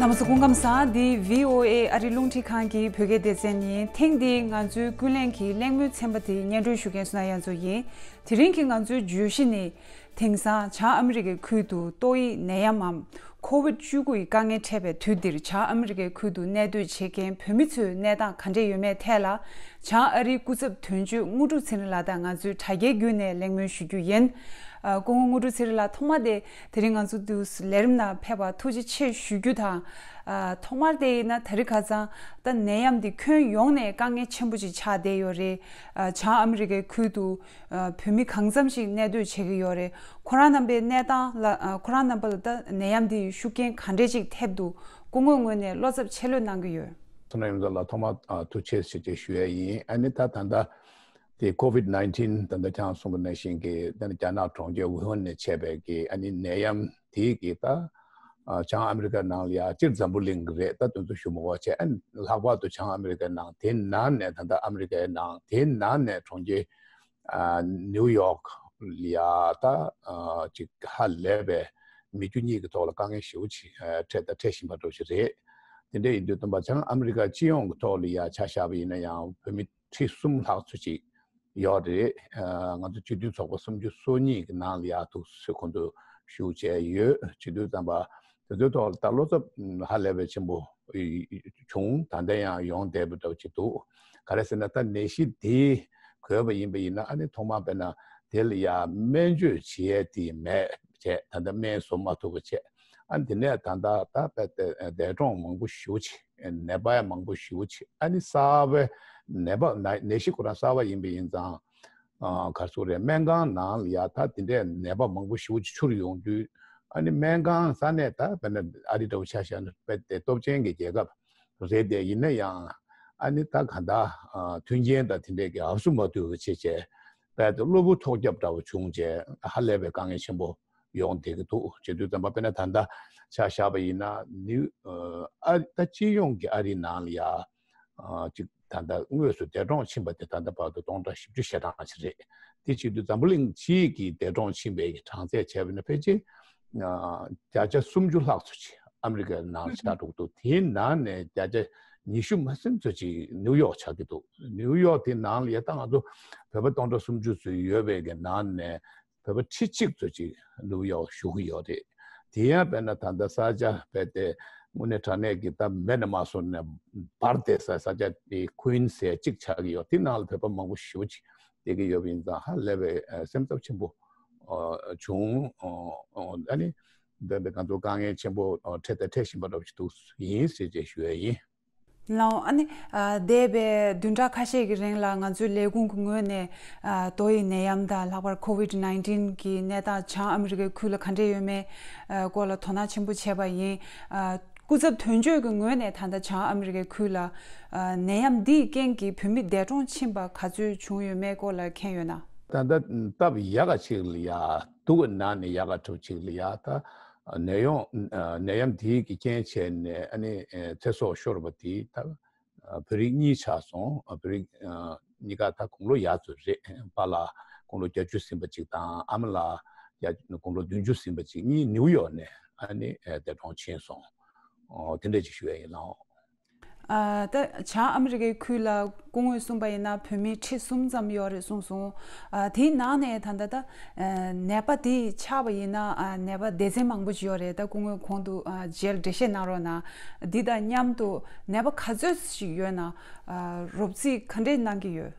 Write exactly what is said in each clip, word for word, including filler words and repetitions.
ང་ཚོ་སྐུ་ཁམས་བཟང་། འདི་བྷི་ཨོ་ཨེ་ཨ་རི་རླུང་འཕྲིན་ཁང་གི་བོད་སྐད་སྡེ་ཚན་ཡིན། ཐེངས་འདིའི་ང་ཚོའི་ཀུན་གླེང་གི་གླེང་མོལ་ཚན་པ་དེ་སྙན་སྒྲོན་ཞུ་མཁན་བསོད་ནམས་དབྱངས་མཚོ་ཡིན། དེ་རིང་གི་ང་ཚོའི་བརྗོད་གཞི་ནི། དེང་སང་བྱང་ཨ་མི་རི་ཀའི་ཁུལ་དུ་ཏོག་དབྱིབས་ནད་ཡམས་མམ་ཁོ་ཝིད་བཅུ་དགུ་ཡི་དཀའ་ངལ་འཕྲད་པའི་དུས་འདིར་བྱང་ཨ་མི་རི་ཀའི་ཁུལ་དུ་གནས་སྡོད་བྱེད་མཁན་བོད་མི་ཚོའི་གནས་སྟངས་ག་འདྲས་ཡོད་མེད་ཐད་ལ། བྱང་ཨ་རིའི་སྐུ་ཚབ་དོན་གཅོད་དངོས་གྲུབ་ཚེ་རིང་ལགས་དང་ང་ཚོས་དྲ་རྒྱའི་བརྒྱུད་ནས་གླེང་མོལ་ཞུ་རྒྱུ་ཡིན། ཨ། སྐུ་ངོ་དངོས་གྲུབ་ཚེ་རིང་ལགས། ཐོག་མ་དེ་དེ་རིང་ང་ཚོ་འདུག་ལས་རིམ་ནང་ཕེབས་པར་ཐུགས་རྗེ་ཆེ་ཞུ་རྒྱུ་དང་། ཨ། ཐོག་མར་དེ་ཡིན་ན་ད་རེས་ཁ་སང་ད་ནད་ཡམས་འདི་ཁྱོན་ཡོངས་ནས་དཀའ་ངལ་ཆེན་པོ་ཅིག་ཆགས་བསྡད་ཡོད་རེད། ཨ། བྱང་ཨ་མི་རི་ཀའི་ཁུལ་དུ། ཨ། བོད་མི་གང་འཚམ་ཞིག་གནས་སྡོད་བྱེད་ཀྱི་ཡོད་རེད། ཁོ་རང་རྣམ་པའི་གནས་སྟངས་ལ། ཨ། ཁོ་རང་རྣམ་པ་ལ་ད་ནད་ཡམས་འདི་ཡི་ཤུགས་རྐྱེན་ག་འདྲས་ཅིག་ཐེབས་འདུག་སྐུ་ངོའི་ངོས་ནས་བློ་འཚབ་ཆེ་ལོས་གནང་གི་ཡོད། བསོད་ནམས་དབྱངས་མཚོ་ལགས། ཐོག་མར། ཨ། ཐུགས་རྗེ་ཆེ་ཞེས་ཞུ་ཡ་ཡིན། ཨ་ནི་ད་ད་ལྟ་དེ་ཀོ་ཝིད་ནའིན་ཊིན་ད་ལྟ་ཁྱེད་རང་གསུངས་པ་ནང་བཞིན་གྱི་ད་ནི་རྒྱ་ནག་གྲོང་ཁྱེར་ཝུ་ཧན་ནས་མཆེད་པའི་གི་ཨ་ནི་ནད་ཡམས་དེ་གི་ད། ཨ། བྱང་ཨ་མི་རི་ཀ་ནང་ལ་ཡ་སྤྱིར་འཛམ་བུ་གླིང་གི་རེད། ད་དེ་ཚོ་ཞུ་མི་དགོས་བྱས། ཨ་ནི་ལྷག་པར་དུ་བྱང་ཨ་མི་རི་ཀའི་ནང་དེ་ནང་ནས་ད་ལྟ་ཨ་མི་རི་ཀའི་ནང་དེ་ནང་ནས་གྲོང་ཁྱེར། ཨ། ནིའུ་ཡོག་ལ་ཡ་ད། ཨ། ཅིག་ཧ་ལས་པའི་མི་རྒྱུ་གཉིས་ཀྱི་ཐོག་ལ་དཀའ་ངལ་ཞེ་པོ་ཅིག་ཨ། འཕྲད་དང་འཕྲད་བཞིན་པ་འདྲ་ཞིག་རེད། དེ་འདྲ་ཡིན་དུས་ཙམ་པ་བྱང་ཨ་མི་རི་ཀ་སྤྱི་ཡོངས་ཀྱི་ཐོག་ལ་ཡ་ཆ་བཞག་པ་ཡིན་ན་ཡང་བོད་མི་ཁྲི་གསུམ་ལྷག་ཙམ་ཅིག་ཡོད་རེད། ཨ། ང་ཚོ་སྤྱི་མཐུན་ཚོགས་པ་སུམ་ཅུ་སོ་གཉིས་ཀྱི་ནང་ལ་ཡ་འདུག་སེ་ཁོང་ཚོ་ཞུགས་བྱས་ཡོད། བྱེད་དུས་ཙམ་པ་དེ་ཚོའི་ཐོག་ལ་ད་བློ་འཚབ་ཧ་ལས་པའི་ཆེན་པོ་བྱུང་། ད་ལྟ་ཡང་ཡོང་བསྡད་པ་འདྲ་བོ་ཅིག་འདུག་ག་རེ་ཟེར་ན་ད་ནད་གཞི་དེ་འགོས་པ་ཡིན་པ་ཡིན་ན། ཨ་ནི་ཐོག་མར་དཔེར་ན་དེ་ལ་ཡ་སྨན་བཅོས་བྱེད་ཡས་དེ་མེད་བྱས། ད་ལྟ་སྨན་བཟོ་མ་ཐུབ་པ་བྱས། ཨ་ནི་དེ་ནས་ད་ལྟ་ད་དཔེ་དེ་འདས་གྲོངས་མང་པོ་ཞེ་པོ་ཅིག་ནད་པ་ཡང་མང་པོ་ཞེ་པོ་ཅིག་ཨ་ནི་གསར་པའི་ནད་པ་ན་ནད་གཞི་ཁོ་རང་གསར་པ་ཡིན་པ་ཡིན་ཙང་། ཨ། ག་རེ་ཟེར་དགོས་རེད། སྨན་ཁང་ནང་ལ་ཡ་ད་དེ་འདྲའི་ནད་པ་མང་པོ་ཞེ་པོ་ཅིག་འཕྱུར་ཡོང་དུས། ཨ་ནི་སྨན་ཁང་ས་གནས་ད་དཔེར་ན་ཨ་རི་འདྲ་བོ་ཆ་བཞག་ན་དཔེ་དེ་སྟོབས་ཆེན་གྱི་རྒྱལ་ཁབ་རེད་དེ། ཡིན་ན་ཡང་ཨ་ནི་ད་གང་ལྟར། ཨ། མཐུན་རྐྱེན་དང་དེ་འདྲའི་གི་ཨབ་སུ་མ་ཐུབ་པ་བྱས་བྱས། དཔེ་དེ་གློ་བུར་ཐོལ་རྒྱག་འདྲ་བོ་བྱུང་བྱས་ཧ་ལས་པའི་དཀའ་ངལ་ཆེན་པོ་ཡོང་བསྡད་ཀྱི་འདུག་བྱེད་དུས་ཙམ་པ་དཔེར་ན་ད་ལྟ་ཆ་བཞག་པ་ཡིན་ན་ནིའུ། ཨ། ད་སྤྱི་ཡོངས་ཀྱི་ཨ་རིའི་ནང་ལ་ཡ། ཨ། ཅིག་ད་ལྟ་དངོས་སུ་འདས་གྲོངས་ཕྱིན་པ་དེ་ད་ལྟ་བར་དུ་སྟོང་ཕྲག་བཞི་བཅུ་ཞེ་གྲངས་ཅིག་རེད། དེ་བྱེད་དུས་འཛམ་བུ་གླིང་སྤྱིའི་གི་འདས་གྲོངས་ཕྱིན་པའི་གི་གྲངས་ཚད་བྱས་པ་ཡིན་ན་ཕལ་ཆེར། ཨ། བརྒྱ་ཆ་སུམ་ཅུ་ལྷག་ཙམ་ཅིག་ཨ་མི་རི་ཀའི་ནང་ཆགས་འགྲོ་གི་འདུག་དེའི་ནང་ནས་བརྒྱ་ཆ་ཉི་ཤུ་མ་ཟིན་ཙམ་ཅིག་ནིའུ་ཡོག་ཆགས་ཀྱི་འདུག་ནིའུ་ཡོག་དེའི་ནང་ལ་ཡ་ད་ང་ཚོ་བོད་པ་སྟོང་ཕྲག་སུམ་ཅུ་ཙམ་ཡོད་པའི་གི་ནང་ནས། བོད་པ་ཁྲི་གཅིག་ཙམ་ཅིག་ནིའུ་ཡོག་བཞུགས་ཀྱི་ཡོད་རེད། དེ་ཡང་དཔེར་ན་ད་ལྟ་ས་ཆ་དཔེ་དེ་དངོས་གནས་དྲང་གནས་ཀྱི་ད་མེད་ན་མ་བཟོ་ནས་འབར་བསྡད་ས་ས་ཆ་དེ་ཀུན་ཟེར་གཅིག་ཆགས་ཀྱི་ཡོད། དེ་ནང་ལ་བོད་པ་མང་པོ་ཞེ་པོ་ཅིག་བསྡད་ཀྱི་ཡོད་པ་ཡིན་ཙང་ཧ་ལས་པའི་སེམས་འཚབ་ཆེན་པོ་བྱུང་། ཨ་ནི་འདི་འདི་ང་ཚོ་དཀའ་ངལ་ཆེན་པོ་འཕྲད་དང་འཕྲད་བཞིན་པ་འདྲ་པོ་ཞིག་འདུག་ཡིན་ཟེར་བྱས་ཞུ་ཡ་ཡིན། ལགས། ཨ་ནི། ཨ། འདས་པའི་བདུན་ཕྲག་ཁ་ཤས་ཀྱི་རིང་ལ་ང་ཚོའི་ལས་ཁུངས་ཀྱི་ངོས་ནས། ཨ། ཏོག་དབྱིབས་ནད་ཡམས་དང་ལྷག་པར་ཁོ་ཝིད་ནའིན་ཊིན་གྱི་གནས་སྟངས་བྱང་ཨ་མི་རི་ཀའི་ཁུལ་ལ་ག་འདྲས་ཡོད་མེད། ཨ། སྐོར་ལ་དོ་སྣང་ཆེན་པོ་བྱས་པ་ཡིན། ཨ། སྐུ་ཚབ་དོན་གཅོད་ཀྱི་ངོས་ནས་ད་ལྟ་བྱང་ཨ་མི་རི་ཀའི་ཁུལ་ལ། ཨ། ནད་ཡམས་འདིའི་རྐྱེན་གྱིས་བོད་མི་འདས་གྲོངས་ཕྱིན་པ་ག་ཚོད་བྱུང་ཡོད་མེད་སྐོར་ལ་མཁྱེན་ཡོད་ན། ད་ལྟ་སྟབས་ཡག་ག་ཅིག་ལ་ཡ། སྡུག་གི་ནང་ནས་ཡག་ག་འགྲོ་ཅིག་ལ་ཡ། ད་ནད་ཡོང་ནད་ཡམས་དེའི་གི་རྐྱེན་བྱས་ནས་ཨ་ནི་ཚེ་སྲོག་ཤོར་བ་དེ་ད་བོད་རིགས་གཉིས་ཆགས་སོང་། བོད་རིགས་གཉིས་ཀ་ད་དགུང་ལོ་ཡག་ཙམ་རེད། པཱ་ལགས་དགུང་ལོ་བརྒྱད་ཅུ་ཟིན་པ་ཅིག་དང་ཨ་མ་ལགས་དགུང་ལོ་བདུན་ཅུ་ཟིན་པ་ཅིག་གཉིས་ནིའུ་ཡོག་ནས་ཨ་ནི་འདས་གྲོངས་ཕྱིན་སོང་། དེ་འདྲ་ཅིག་ཞུ་ཡ་ཡིན་ལགས། ཨ། ད་བྱང་ཨ་མི་རི་ཀའི་ཁུལ་ལ་སྐུ་ངོས་གསུངས་པ་ཡིན་ན་བོད་མི་ཁྲི་གསུམ་ཙམ་ཡོད་རེད་གསུངས་སོང་། ཨ། དེའི་ནང་ནས་ད་ལྟ་ད་ཨ་ནད་པ་དེ་ཆགས་པ་ཡིན་ན། ཨ། ནད་པ་སྡེ་ཚན་མང་པོ་ཅིག་ཡོད་རེད། ད་སྐུ་ངོས་གོང་དུ་ཨ་རྗེས་ལ་འགྲེལ་བཤད་གནང་རོགས་གནང་། འདི་དང་མཉམ་དུ་ནད་པ་ག་ཚོད་ཅིག་ཡོད་ན། ཨ། རོབ་རྩིས་ག་འདྲས་གནང་གི་ཡོད།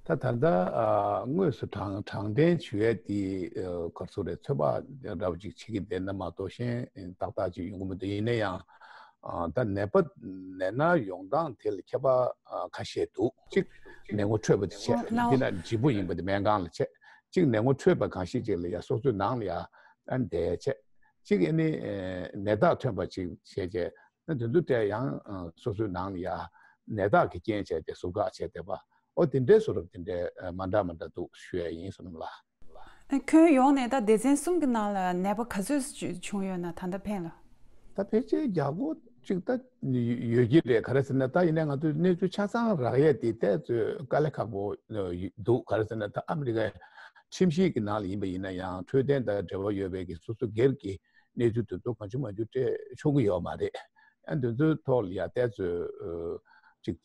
ད་ད་ལྟ་ཨ་དངོས་སུ་དྲང་དྲང་བདེན་ཞུ་ཡས་དེ་ཨ་ག་རེ་ཟེར་རེད། ཚོད་དཔག་འདྲ་བོ་ཅིག་བྱེད་ཀྱི་བསྡད་ན་མ་གཏོགས་གཞན་ཏག་ཏག་ཅིག་ཡོང་གི་མི་འདུག་ཡིན་ན་ཡང་ཨ་ད་ནད་པ་ནད་མནར་ཡོང་སྟངས་དེ་ལ་ཁྱད་པར་ཨ་ཁ་ཤས་འདུག་གཅིག་ནད་ངོ་འཕྲོད་པ་དེ་བྱས། ལའོ། འདི་ན་ལྗིད་པོ་ཡིན་པ་དེ་སྨན་ཁང་ལ་བྱས། གཅིག་ནད་ངོ་འཕྲོད་པ་གང་ཞིག་ཅིག་ལ་ཡ་སོ་སོའི་ནང་ལ་ཡ་ཨ་བསྡད་བྱས། གཅིག་ཨ་ནི་ཨ་ནད་རྟགས་ཐོན་པ་ཅིག་བྱས་བྱས། ན་དེ་ཚོ་དེ་ཡང་ཨ་སོ་སོའི་ནང་ལ་ཡ་ནད་རྟགས་ཀྱི་རྐྱེན་བྱས་ཏེ་ཟུར་བཀག་བྱས་བསྡད་པ། ཨོ་དེ་འདྲའི་བཟོ་འདྲ་དེ་འདྲའི་ཨ་མ་འདྲ་མ་འདྲ་འདུག་ཞུ་ཡ་ཡིན་བསོད་ནམས་ལགས། ཁྱོན་ཡོངས་ནས་ད་སྡེ་ཚན་གསུམ་གྱི་ནང་ལ་ནད་པ་ག་ཚོད་བྱུང་ཡོད་ན་ད་ལྟ་ཕན་ལ། ད་ཕལ་ཆེར་བརྒྱ་སྐོར་ཅིག་ད་ཡོད་ཀྱི་རེད། ག་རེ་ཟེར་ན་ད་ཡིན་ནའི་ང་ཚོས་གནས་ཚུལ་ཆ་ཚང་རག་ཡས་དེ་ཏོག་ཙམ་དཀའ་ལས་ཁག་པོ་འདུག་ག་རེ་ཟེར་ན་ད་ཨ་མི་རི་ཀའི་ཁྲིམས་ཞིབ་ཀྱི་ནང་ལ་ཡིན་པ་ཡིན་ན་ཡང་འཕྲོད་བསྟེན་དང་འབྲེལ་བ་ཡོད་པའི་གི་སོ་སོ་སྒེར་གྱི་གནས་ཚུལ་དེ་ཚོ་གང་བྱུང་མང་བྱུང་སྤྲད་ཆོག་གི་ཡོད་མ་རེད། ཨ་འདི་ཚོའི་ཐོག་ལ་ཡ་ཏོག་ཙམ་ཅིག་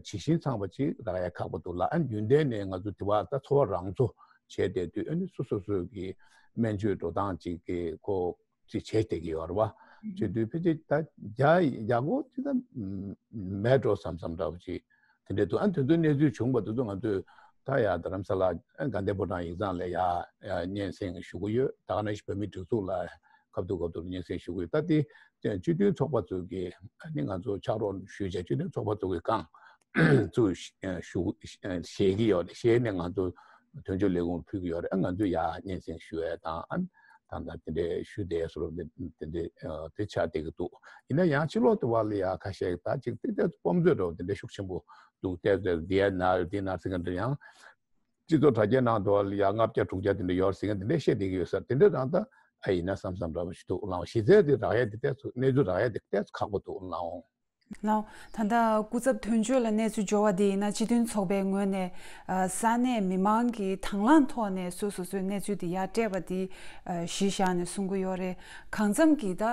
ཇི་བཞིན་ཚང་བ་ཅིག་རག་ཡ་ཁག་པོ་འདུག་ལ། ཨ་རྒྱུན་ལྡན་ནས་ང་ཚོ་དེ་བ་ད་འཚོ་བ་རང་འཚོ་བྱས་བསྡད་དུས། ཨ་ནི་སོ་སོ་སོ་གི་སྨན་བཅོས་འགྲོ་སྟངས་ཅིག་གི་ཁོ་ཅིག་བྱས་བསྡད་ཀྱི་ཡོད་རེད་བ། བྱེད་དུས་ཕལ་ཆེར་ད་རྒྱ་རྒྱ་སྒོ་དེ་ད་མེད་འགྲོ་བསམ་བསམ་འདྲ་བོ་ཅིག་དེ་འདྲ་འདུག་ཨ་དེ་ཚོའི་གནས་ཚུལ་བྱུང་བ་དེ་ཚོ་ང་ཚོས་ད་ཡ་རྡ་རམ་ས་ལ་དགའ་ལྡན་ཕོ་བྲང་ཡིག་ཚང་ལ་ཡ་ཡ་སྙན་སེང་ཞུ་གི་ཡོད། ད་ག་ནང་བཞིན་བོད་མིའི་སྒྲིག་འཛུགས་ལ་སྐབས་ཐོག་སྐབས་ཐོག་སྙན་སེང་ཞུ་གི་ཡོད། ད་དེ་སྤྱི་མཐུན་ཚོགས་པ་ཚོ་གི་ཨ་ནི་ང་ཚོ་ཕྱག་རོགས་ཞུས་བྱས་སྤྱི་མཐུན་ཚོགས་པ་ཚོ་གི་རྐང་ཚུར་ཞུ་བཞེས་ཀྱི་ཡོད་རེད། བཞེས་ནས་ང་ཚོ་དོན་གཅོད་ལས་ཁུངས་ཕུལ་གྱི་ཡོད་རེད། ཨ་ང་ཚོས་ཡ་སྙན་སེང་ཞུ་ཡས་དང་། ཨ་ད་ལྟ་དེ་འདྲའི་ཞུ་བསྡད་སོ་རུ་དེ་དེ་འདྲའི་དེ་ཆགས་བསྡད་ཀྱི་འདུག་ཡིན་ན་ཡང་ཕྱི་ལོགས་དུ་བ་ལ་ཡ་ཁ་ཤས་ད་ཅིག་ཏེ་ཏེ་སྤོམ་ཚོད་འདྲ་བོ་དེ་འདྲ་ཤུགས་ཆེན་པོ་འདུག་ཏེ་ཏེ་དེ་ན་དེ་ན་ཟེར་མཁན་འདྲ་ཡང་། སྤྱི་ཚོགས་དྲ་རྒྱའི་ནང་དུ་ཡ་ལྔ་བརྒྱ་དྲུག་བརྒྱ་དེ་འདྲ་ཡོད་ཟེར་མཁན་དེ་འདྲ་བཤད་བསྡད་ཀྱི་ཡོད་ས་དེ་འདྲ་རང་ད་ཨ་ཡིན་ན་བསམ་བསམ་འདྲ་བོ་ཞིག་འདུག་ལའང་གཞི་རྩའི་དེ་རག་ཡ་དེ་ཏོག་ཙམ་གནས་ཚུལ་རག་ཡ་དེ་ཏོག་ཙམ་ཁག་པོ་འདུག་ལའང་། ལའང་། ད་ལྟ་སྐུ་ཚབ་དོན་གཅོད་ལ་གནས་ཚུལ་འབྱོར་བ་དེ་ཡིན་ན་སྤྱི་མཐུན་ཚོགས་པའི་ངོས་ནས་ས་གནས་མི་མང་གི་དང་བླངས་ཐོག་ནས་སོ་སོ་སོའི་གནས་ཚུལ་དེ་ཡར་སྤྲད་པ་དེ་གཞི་བཞག་ནས་གསུང་གི་ཡོད་རེད། གང་འཚམ་གྱིས་ད་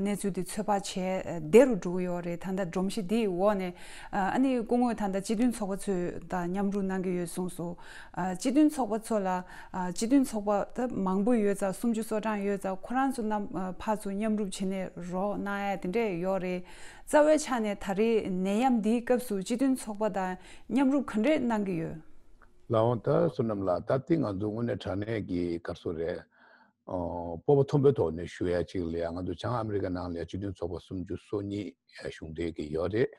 གནས་ཚུལ་དེ་ཚོད་དཔག་བྱས་བདེ་རུ་འགྲོ་གི་ཡོད་རེད། ད་ལྟ་སྒྲོམ་གཞི་དེའི་འོག་ནས་ཨ་ནི་སྐུ་ངོས་ད་ལྟ་སྤྱི་མཐུན་ཚོགས་པ་ཚོས་ད་མཉམ་རུབ་གནང་གི་ཡོད་གསུངས་སོང་། སྤྱི་མཐུན་ཚོགས་པ་ཚོ་ལ་སྤྱི་མཐུན་ཚོགས་པ་ད་མང་པོ་ཡོད་ཙང་སུམ་ཅུ་སོ་གྲངས་ཡོད་ཙང་ཁོ་རང་ཚོ་རྣམས་ཕར་ཚུར་མཉམ་རུབ་བྱས་ནས་རོགས་གནང་ཡ་དེ་འདྲས་ཡོད་རེད། རྩ་བའི་ཆ་ནས་ད་རེས་ནད་ཡམས་འདིའི་སྐབས་སུ་སྤྱི་མཐུན་ཚོགས་པ་དང་མཉམ་རུབ་ག་འདྲས་གནང་གི་ཡོད། ལའང་ད་བསོད་ནམས་ལགས། ད་ལྟའི་ང་ཚོ་དངོས་གནས་དྲང་གནས་ཀྱི་ག་རེ་ཟེར་དགོས་རེད། ཨོ། སྤོབས་པ་མཐོན་པོའི་ཐོག་ནས་ཞུ་ཡ་གཅིག་ལ་ཡ་ང་ཚོ་བྱང་ཨ་མི་རི་ཀ་ནང་ལ་ཡ་སྤྱི་མཐུན་ཚོགས་པ་སུམ་ཅུ་སོ་གཉིས་གཞུང་འབྲེལ་གྱི་ཡོད་རེད།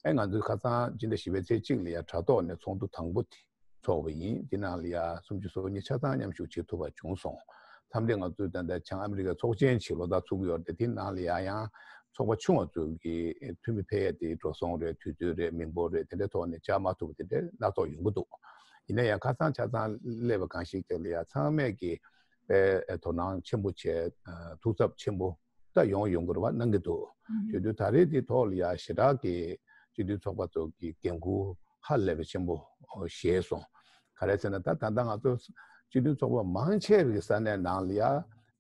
ཨེ་ང་ཚོས་ཁ་སང་སྤྱི་ཟླ་བཞི་པའི་ཚེས་གཅིག་ལ་ཡ་དྲ་ཐོག་ནས་ཚོགས་འདུ་དང་པོ་དེ་ཚོགས་པ་ཡིན། དེ་ནང་ལ་ཡ་སུམ་ཅུ་སོ་གཉིས་ཆ་ཚང་མཉམ་ཞུགས་བྱེད་ཐུབ་པ་བྱུང་སོང་། མཚམས་རེ་ང་ཚོས་ད་ལྟ་བྱང་ཨ་མི་རི་ཀའི་ཚོགས་ཆེན་ཞིག་ལོ་ལྟར་ཚུགས་ཀྱི་ཡོད་རེད། དེ་ནང་ལ་ཡ་ཡང་ཚོགས་པ་ཆུང་བ་ཚོ་གི་འཐུས་མི་ཕེབས་ཡས་དེ་འགྲོ་སོང་རེད། དུས་ཚོད་རེད། མི་འབོར་རེད། དེ་འདྲའི་ཐོག་ནས་བཅར་མ་ཐུབ་པ་དེ་འདྲའི་སྣ་ཚོགས་ཡོང་གི་འདུག་ཡིན་ན་ཡང་ཁ་སང་ཆ་ཚང་སླེབས་པ་གང་ཞིག་དེ་ལ་ཡ་ཚང་མས་ཀྱི་དཔེ་དོ་སྣང་ཆེན་པོ་བྱས། ཐུགས་འཚབ་ཆེན་པོ་ད་ཡོང་ཡོང་གི་རེད་བ། གནང་གི་འདུག་ཨུམ། བྱེད་དུས་ད་རེས་དེ་ཐོག་ལ་ཡ་ཞེ་དྲག་གི་སྤྱི་མཐུན་ཚོགས་པ་ཚོ་གི་འགན་ཁུར་ཧ་ལས་པའི་ཆེན་པོ་བཞེས་སོང་། ག་རེ་ཟེར་ན་ད་ད་ལྟ་ང་ཚོ་སྤྱི་མཐུན་ཚོགས་པ་མང་ཆེ་བའི་ས་གནས་ནང་ལ་ཡ་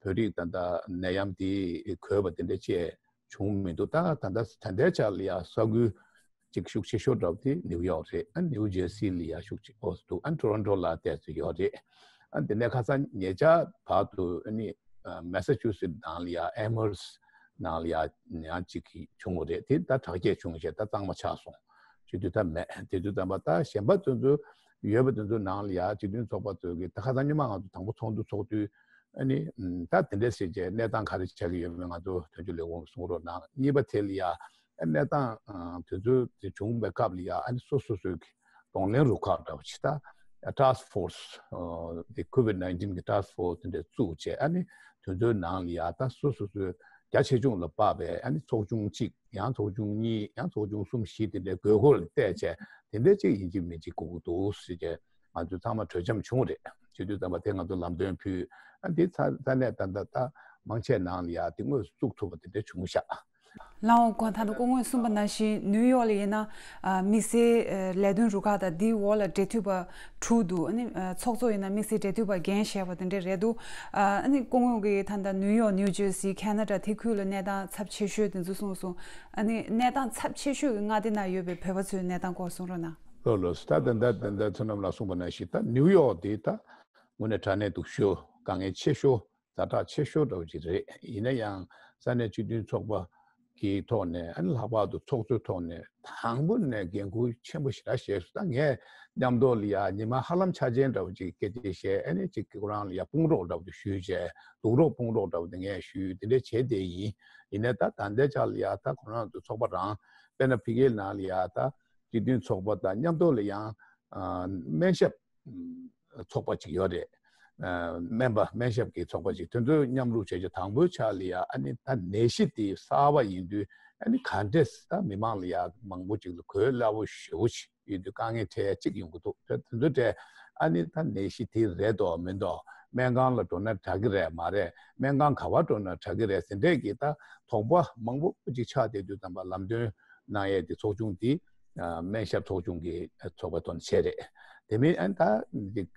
བོད་རིགས་ད་ལྟ་ནད་ཡམས་དེ་འགོས་པ་དེ་འདྲ་ཅིག་བྱུང་མི་འདུག་ད་ད་ལྟ་ད་ལྟའི་ཆ་ལ་ཡ་ས་ཁུལ་གཅིག་ཤུགས་ཆེ་ཤོས་འདྲ་བོ་དེ་ནིའུ་ཡོག་རེད། ཨ་ནིའུ་ཇེར་སི་ལ་ཡ་ཤུགས་ཆེ་ཨོ་འདུག་ཨ་ཊོ་རོན་ཊོ་ལ་ཏོག་ཙམ་ཡོད་རེད། ཨ་དེ་ནས་ཁ་སང་ཉེ་ཆར་བར་དུ་ཨ་ནི་མེ་ས་ཅུ་སེ་ཊི་ནང་ལ་ཡ་ཨེ་མོ་སི་ནང་ལ་ཡ་ཡང་གཅིག་བྱུང་བ་རེད། དེ་ད་དྲག་སྐྱེད་བྱུང་བྱས་ད་གཙང་མ་ཆགས་སོང་། བྱེད་དུས་ད་མེད། དེ་དུས་ཙམ་པ་ད་གཞན་པ་དེ་ཚོ་ཡོད་པ་དེ་ཚོ་ནང་ལ་ཡ་སྤྱི་མཐུན་ཚོགས་པ་ཚོ་གི་ད་ཁ་སང་ཉི་མ་ང་ཚོ་དང་པོ་ཚོགས་འདུ་ཚོགས་དུས། ཨ་ནི་ད་དེ་འདྲས་བྱས་རྗེས་གནས་སྟངས་ག་རེ་ཆགས་ཀྱི་ཡོད་མེད་ང་ཚོ་དོན་གཅོད་ལས་ཁུངས་གསུང་རོགས་གནང་། གཉིས་པ་དེ་ལ་ཡ་གནས་སྟངས་དེ་ཚོ་དེ་བྱུང་བའི་སྐབས་ལ་ཡ་ཨ་ནི་སོ་སོ་སོའི་གི་གདོང་ལེན་རུ་ཁག་འདྲ་བོ་ཅིག་ད་ཊཱསི་ཕོར་སི་དེ་ཀོ་ཝིཌ་ནའིན་ཊིན་གི་ཊཱསི་ཕོར་སི་དེ་འདྲས་བཙུགས་བྱས། ཨ་ནི་དེ་ཚོའི་ནང་ལ་ཡ་ད་སོ་སོ་སོའི་རྒྱ་ཆེ་ཆུང་ལ་དཔག་པའི་ཨ་ནི་ཚོགས་ཆུང་གཅིག་ཡང་ཚོགས་ཆུང་གཉིས་ཡང་ཚོགས་ཆུང་གསུམ་བཞི་དེ་འདྲའི་དགོས་མཁོ་ལ་བལྟས་བྱས་དེ་འདྲའི་གཅིག་ཡིན་གཅིག་མིན་གཅིག་དགོས་ཀྱི་འདུག་ཟེར་བྱས། ང་ཚོས་ཚང་མ་གྲོས་འཆམ་བྱུང་རེད། བྱེད་དུས་ཙམ་པ་དེ་ང་ཚོ་ལམ་སྟོན་ཕུལ། ཨ་འདི་ཚ་ཚ་ནས་ད་ལྟ་ད་མང་ཆེ་ནང་ལ་ཡ་དེ་དངོས་སུ་བཙུགས་ཐུབ་པ་དེ་འདྲ་བྱུང་ཤག་ལའང་གོང་ད་ལྟ་སྐུ་ངོས་གསུངས་པ་ནང་བཞིན་ནིའུ་ཡོག་ལ་ཡིན་ན་དམིགས་བསལ་ལས་དོན་རུ་ཁག་དང་དེའི་འོག་ལ་འབྲེལ་མཐུད་པ་དྲུག་འདུག་ཨ་ནི་ཚོགས་གཙོ་ཡིན་ན་དམིགས་བསལ་འབྲེལ་མཐུད་པ་འགན་བཞེས་པ་དེ་འདྲ་རེད་འདུག་ཨ་ནི་སྐུ་ངོས་ཀྱིས་ད་ལྟ་ནིའུ་ཡོག་ནིའུ་ཇར་སི་ཁེ་ན་ཌ་དེ་ཁུལ་ལ་གནས་སྟངས་ཚབས་ཆེ་ཤོས་དེ་ཚོ་གསུངས་སོང་། ཨ་ནི་གནས་སྟངས་ཚབས་ཆེ་ཤོས་ཀྱི་མངའ་སྡེ་ནང་ཡོད་པའི་བོད་པ་ཚོའི་གནས་སྟངས་སྐོར་གསུང་རོགས་གནང་། ལགས་ལགས་སོ། ད་ད་ད་ད་ད་བསོད་ནམས་ལགས་གསུངས་པ་ནང་བཞིན་ད་ནིའུ་ཡོག་དེ་ད་དངོས་གནས་དྲང་གནས་སྡུག་ཤོས་དཀའ་ངལ་ཆེ་ཤོས་ཛ་དྲག་ཆེ་ཤོས་འདྲ་བོ་ཅིག་རེད། ཡིན་ན་ཡང་ས་གནས་སྤྱི་མཐུན་ཚོགས་པ་གི་ཐོག་ནས་ཨ་ནི་ལྷག་པར་དུ་ཚོགས་གཙོའི་ཐོག་ནས་དང་པོ་ནས་འགན་འཁུར་ཆེན་པོ་ཞེ་དྲག་བཞེས་སོང་། ད་ངས་མཉམ་དུ་ལ་ཡ་ཉི་མ་ཧ་ལམ་འཆར་ཅན་འདྲ་བོ་ཅིག་སྐད་ཆ་བཤད། ཨ་ནི་ཅིག་ཁོ་རང་ལ་ཡ་དཔུང་རོགས་འདྲ་བོ་ཅིག་ཞུས་བྱས། སྡུག་རོགས་དཔུང་རོགས་འདྲ་བོ་དེ་ངས་ཞུས་དེ་འདྲ་བྱས་བསྡད་ཡིན། ཡིན་ནའི་ད་ད་ལྟའི་ཆ་ལ་ཡ་ད་ཁོ་རང་ཚོ་ཚོགས་པ་རང་དཔེར་ན་ཕ་གིའི་ནང་ལ་ཡ་ད་སྤྱི་མཐུན་ཚོགས་པ་དང་མཉམ་དུ་ལ་ཡང་སྨན་ཞབས་ཚོགས་པ་ཅིག་ཡོད་རེད། སྨན་པ་སྨན་ཞབས་ཀྱི་ཚོགས་པ་ཅིག་དེ་ཚོས་མཉམ་རུབ་བྱས་རྗེས་དང་པོའི་ཆ་ལ་ཡ་ཨ་ནི་ད་ནད་གཞི་དེ་གསར་པ་ཡིན་དུས་ཨ་ནི་ག་འདྲས་ད་མི་མང་ལ་ཡ་མང་པོ་ཅིག་ལ་གོ་སླ་པོ་ཞེ་པོ་ཅིག་ཡོད་དུས་དཀའ་ངལ་འཕྲད་ཡ་གཅིག་ཡོང་གི་འདུག་དེ་དེ་ཚོ་གྲས་ཨ་ནི་ད་ནད་གཞི་དེ་རེད་དོ་མིན་དོ། སྨན་ཁང་ལ་འགྲོ་ན་དྲག་གི་རེད་མ་རེད། སྨན་ཁང་ག་པར་འགྲོ་ན་དྲག་གི་རེད་ཟེར་འདྲས་ཀྱི་ད་དོགས་པ་མང་པོ་ཅིག་ཆགས་བསྡད་དུས་ཙམ་པ་ལམ་སྟོན་གནང་ཡས་དེ་ཚོགས་ཆུང་དེ་སྨན་ཞབས་ཚོགས་ཆུང་གི་ཚོགས་པའི་ཐོག་ནས་བྱས་རེད། དེ་མིན་ཨ་ནི་ད་ཅིག་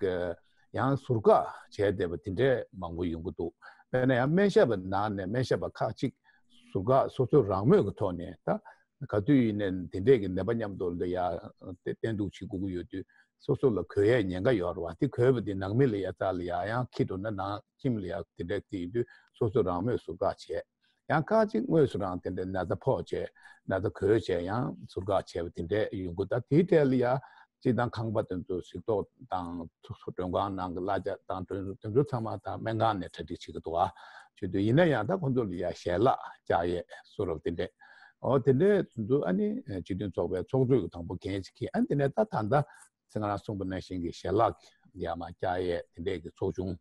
ཡང་ཟུར་བཀག་བྱས་བསྡད་པ་དེ་འདྲས་མང་པོ་ཡོང་གི་འདུག་དཔེར་ན་ཡང་སྨན་ཞབས་པའི་ནང་ནས་སྨན་ཞབས་པ་ཁག་ཅིག་ ཟུར་བཀག་སོ་སོ་རང་མོས་ཀྱི་ཐོག་ནས་ད་ག་དུས་ཡིན་ནའི་དེ་འདྲས་ཀྱི་ནད་པ་མཉམ་དུ་ལ་ཡ་བསྟེན་གཏུགས་བྱེད་དགོས་ཀྱི་ཡོད་དུས་སོ་སོ་ལ་འགོས་ཡས་ཉེན་ཁ་ཡོད་རེད་བ། དེ་འགོས་པ་དེ་ནང་མི་ལ་ཡ་རྩ་ལ་ཡ་ཡང་འཁྱེར་འགྲོ་ན་ནང་ཁྱིམ་ལ་ཡ་དེ་འདྲས་དེ་ཡིན་དུས་སོ་སོ་རང་མོས་ཟུར་བཀག་བྱས། ཡང་ཁ་ཅིག་དངོས་སུ་རང་དེ་འདྲའི་ན་ཚ་ཕོག་བྱས་ན་ཚ་འགོས་བྱས་ཡང་ཟུར་བཀག་བྱས་པ་དེ་འདྲས་ཡོང་གི་འདུག་ད་དེའི་གྲས་ལ་ཡ་སྤྱིར་བཏང་ཁང་པ་དེ་ཚོ་གཟིགས་རྟོག་དང་མགྲོན་ཁང་ནང་གི་གླ་ཆ་དང་དེ་ཚོ་ཚང་མ་ད་སྨན་ཁང་ནས་གྲ་སྒྲིག་བྱེད་ཀྱི་འདུག་ཨ། བྱེད་དུས་ཡིན་ན་ཡང་ད་ཁོང་ཚོ་ལ་ཡ་ཞལ་ལག་བཅག་ཡས་བཟོ་འདྲ་དེ་འདྲས། འོ་དེ་འདྲས་དེ་ཚོ་ཨ་ནི་སྤྱི་མཐུན་ཚོགས་པའི་ཚོགས་གཙོས་དང་པོ་འགན་ཅིག་འཁྱེར། ཨ་ནི་དེ་ནས་ད་ད་ལྟ་ཚེ་ང་རང་གསུངས་པ་ནང་བཞིན་གྱི་ཞལ་ལག་ཡར་མར་བཅག་ཡས་དེ་འདྲས་ཀྱི་ཚོགས་ཆུང་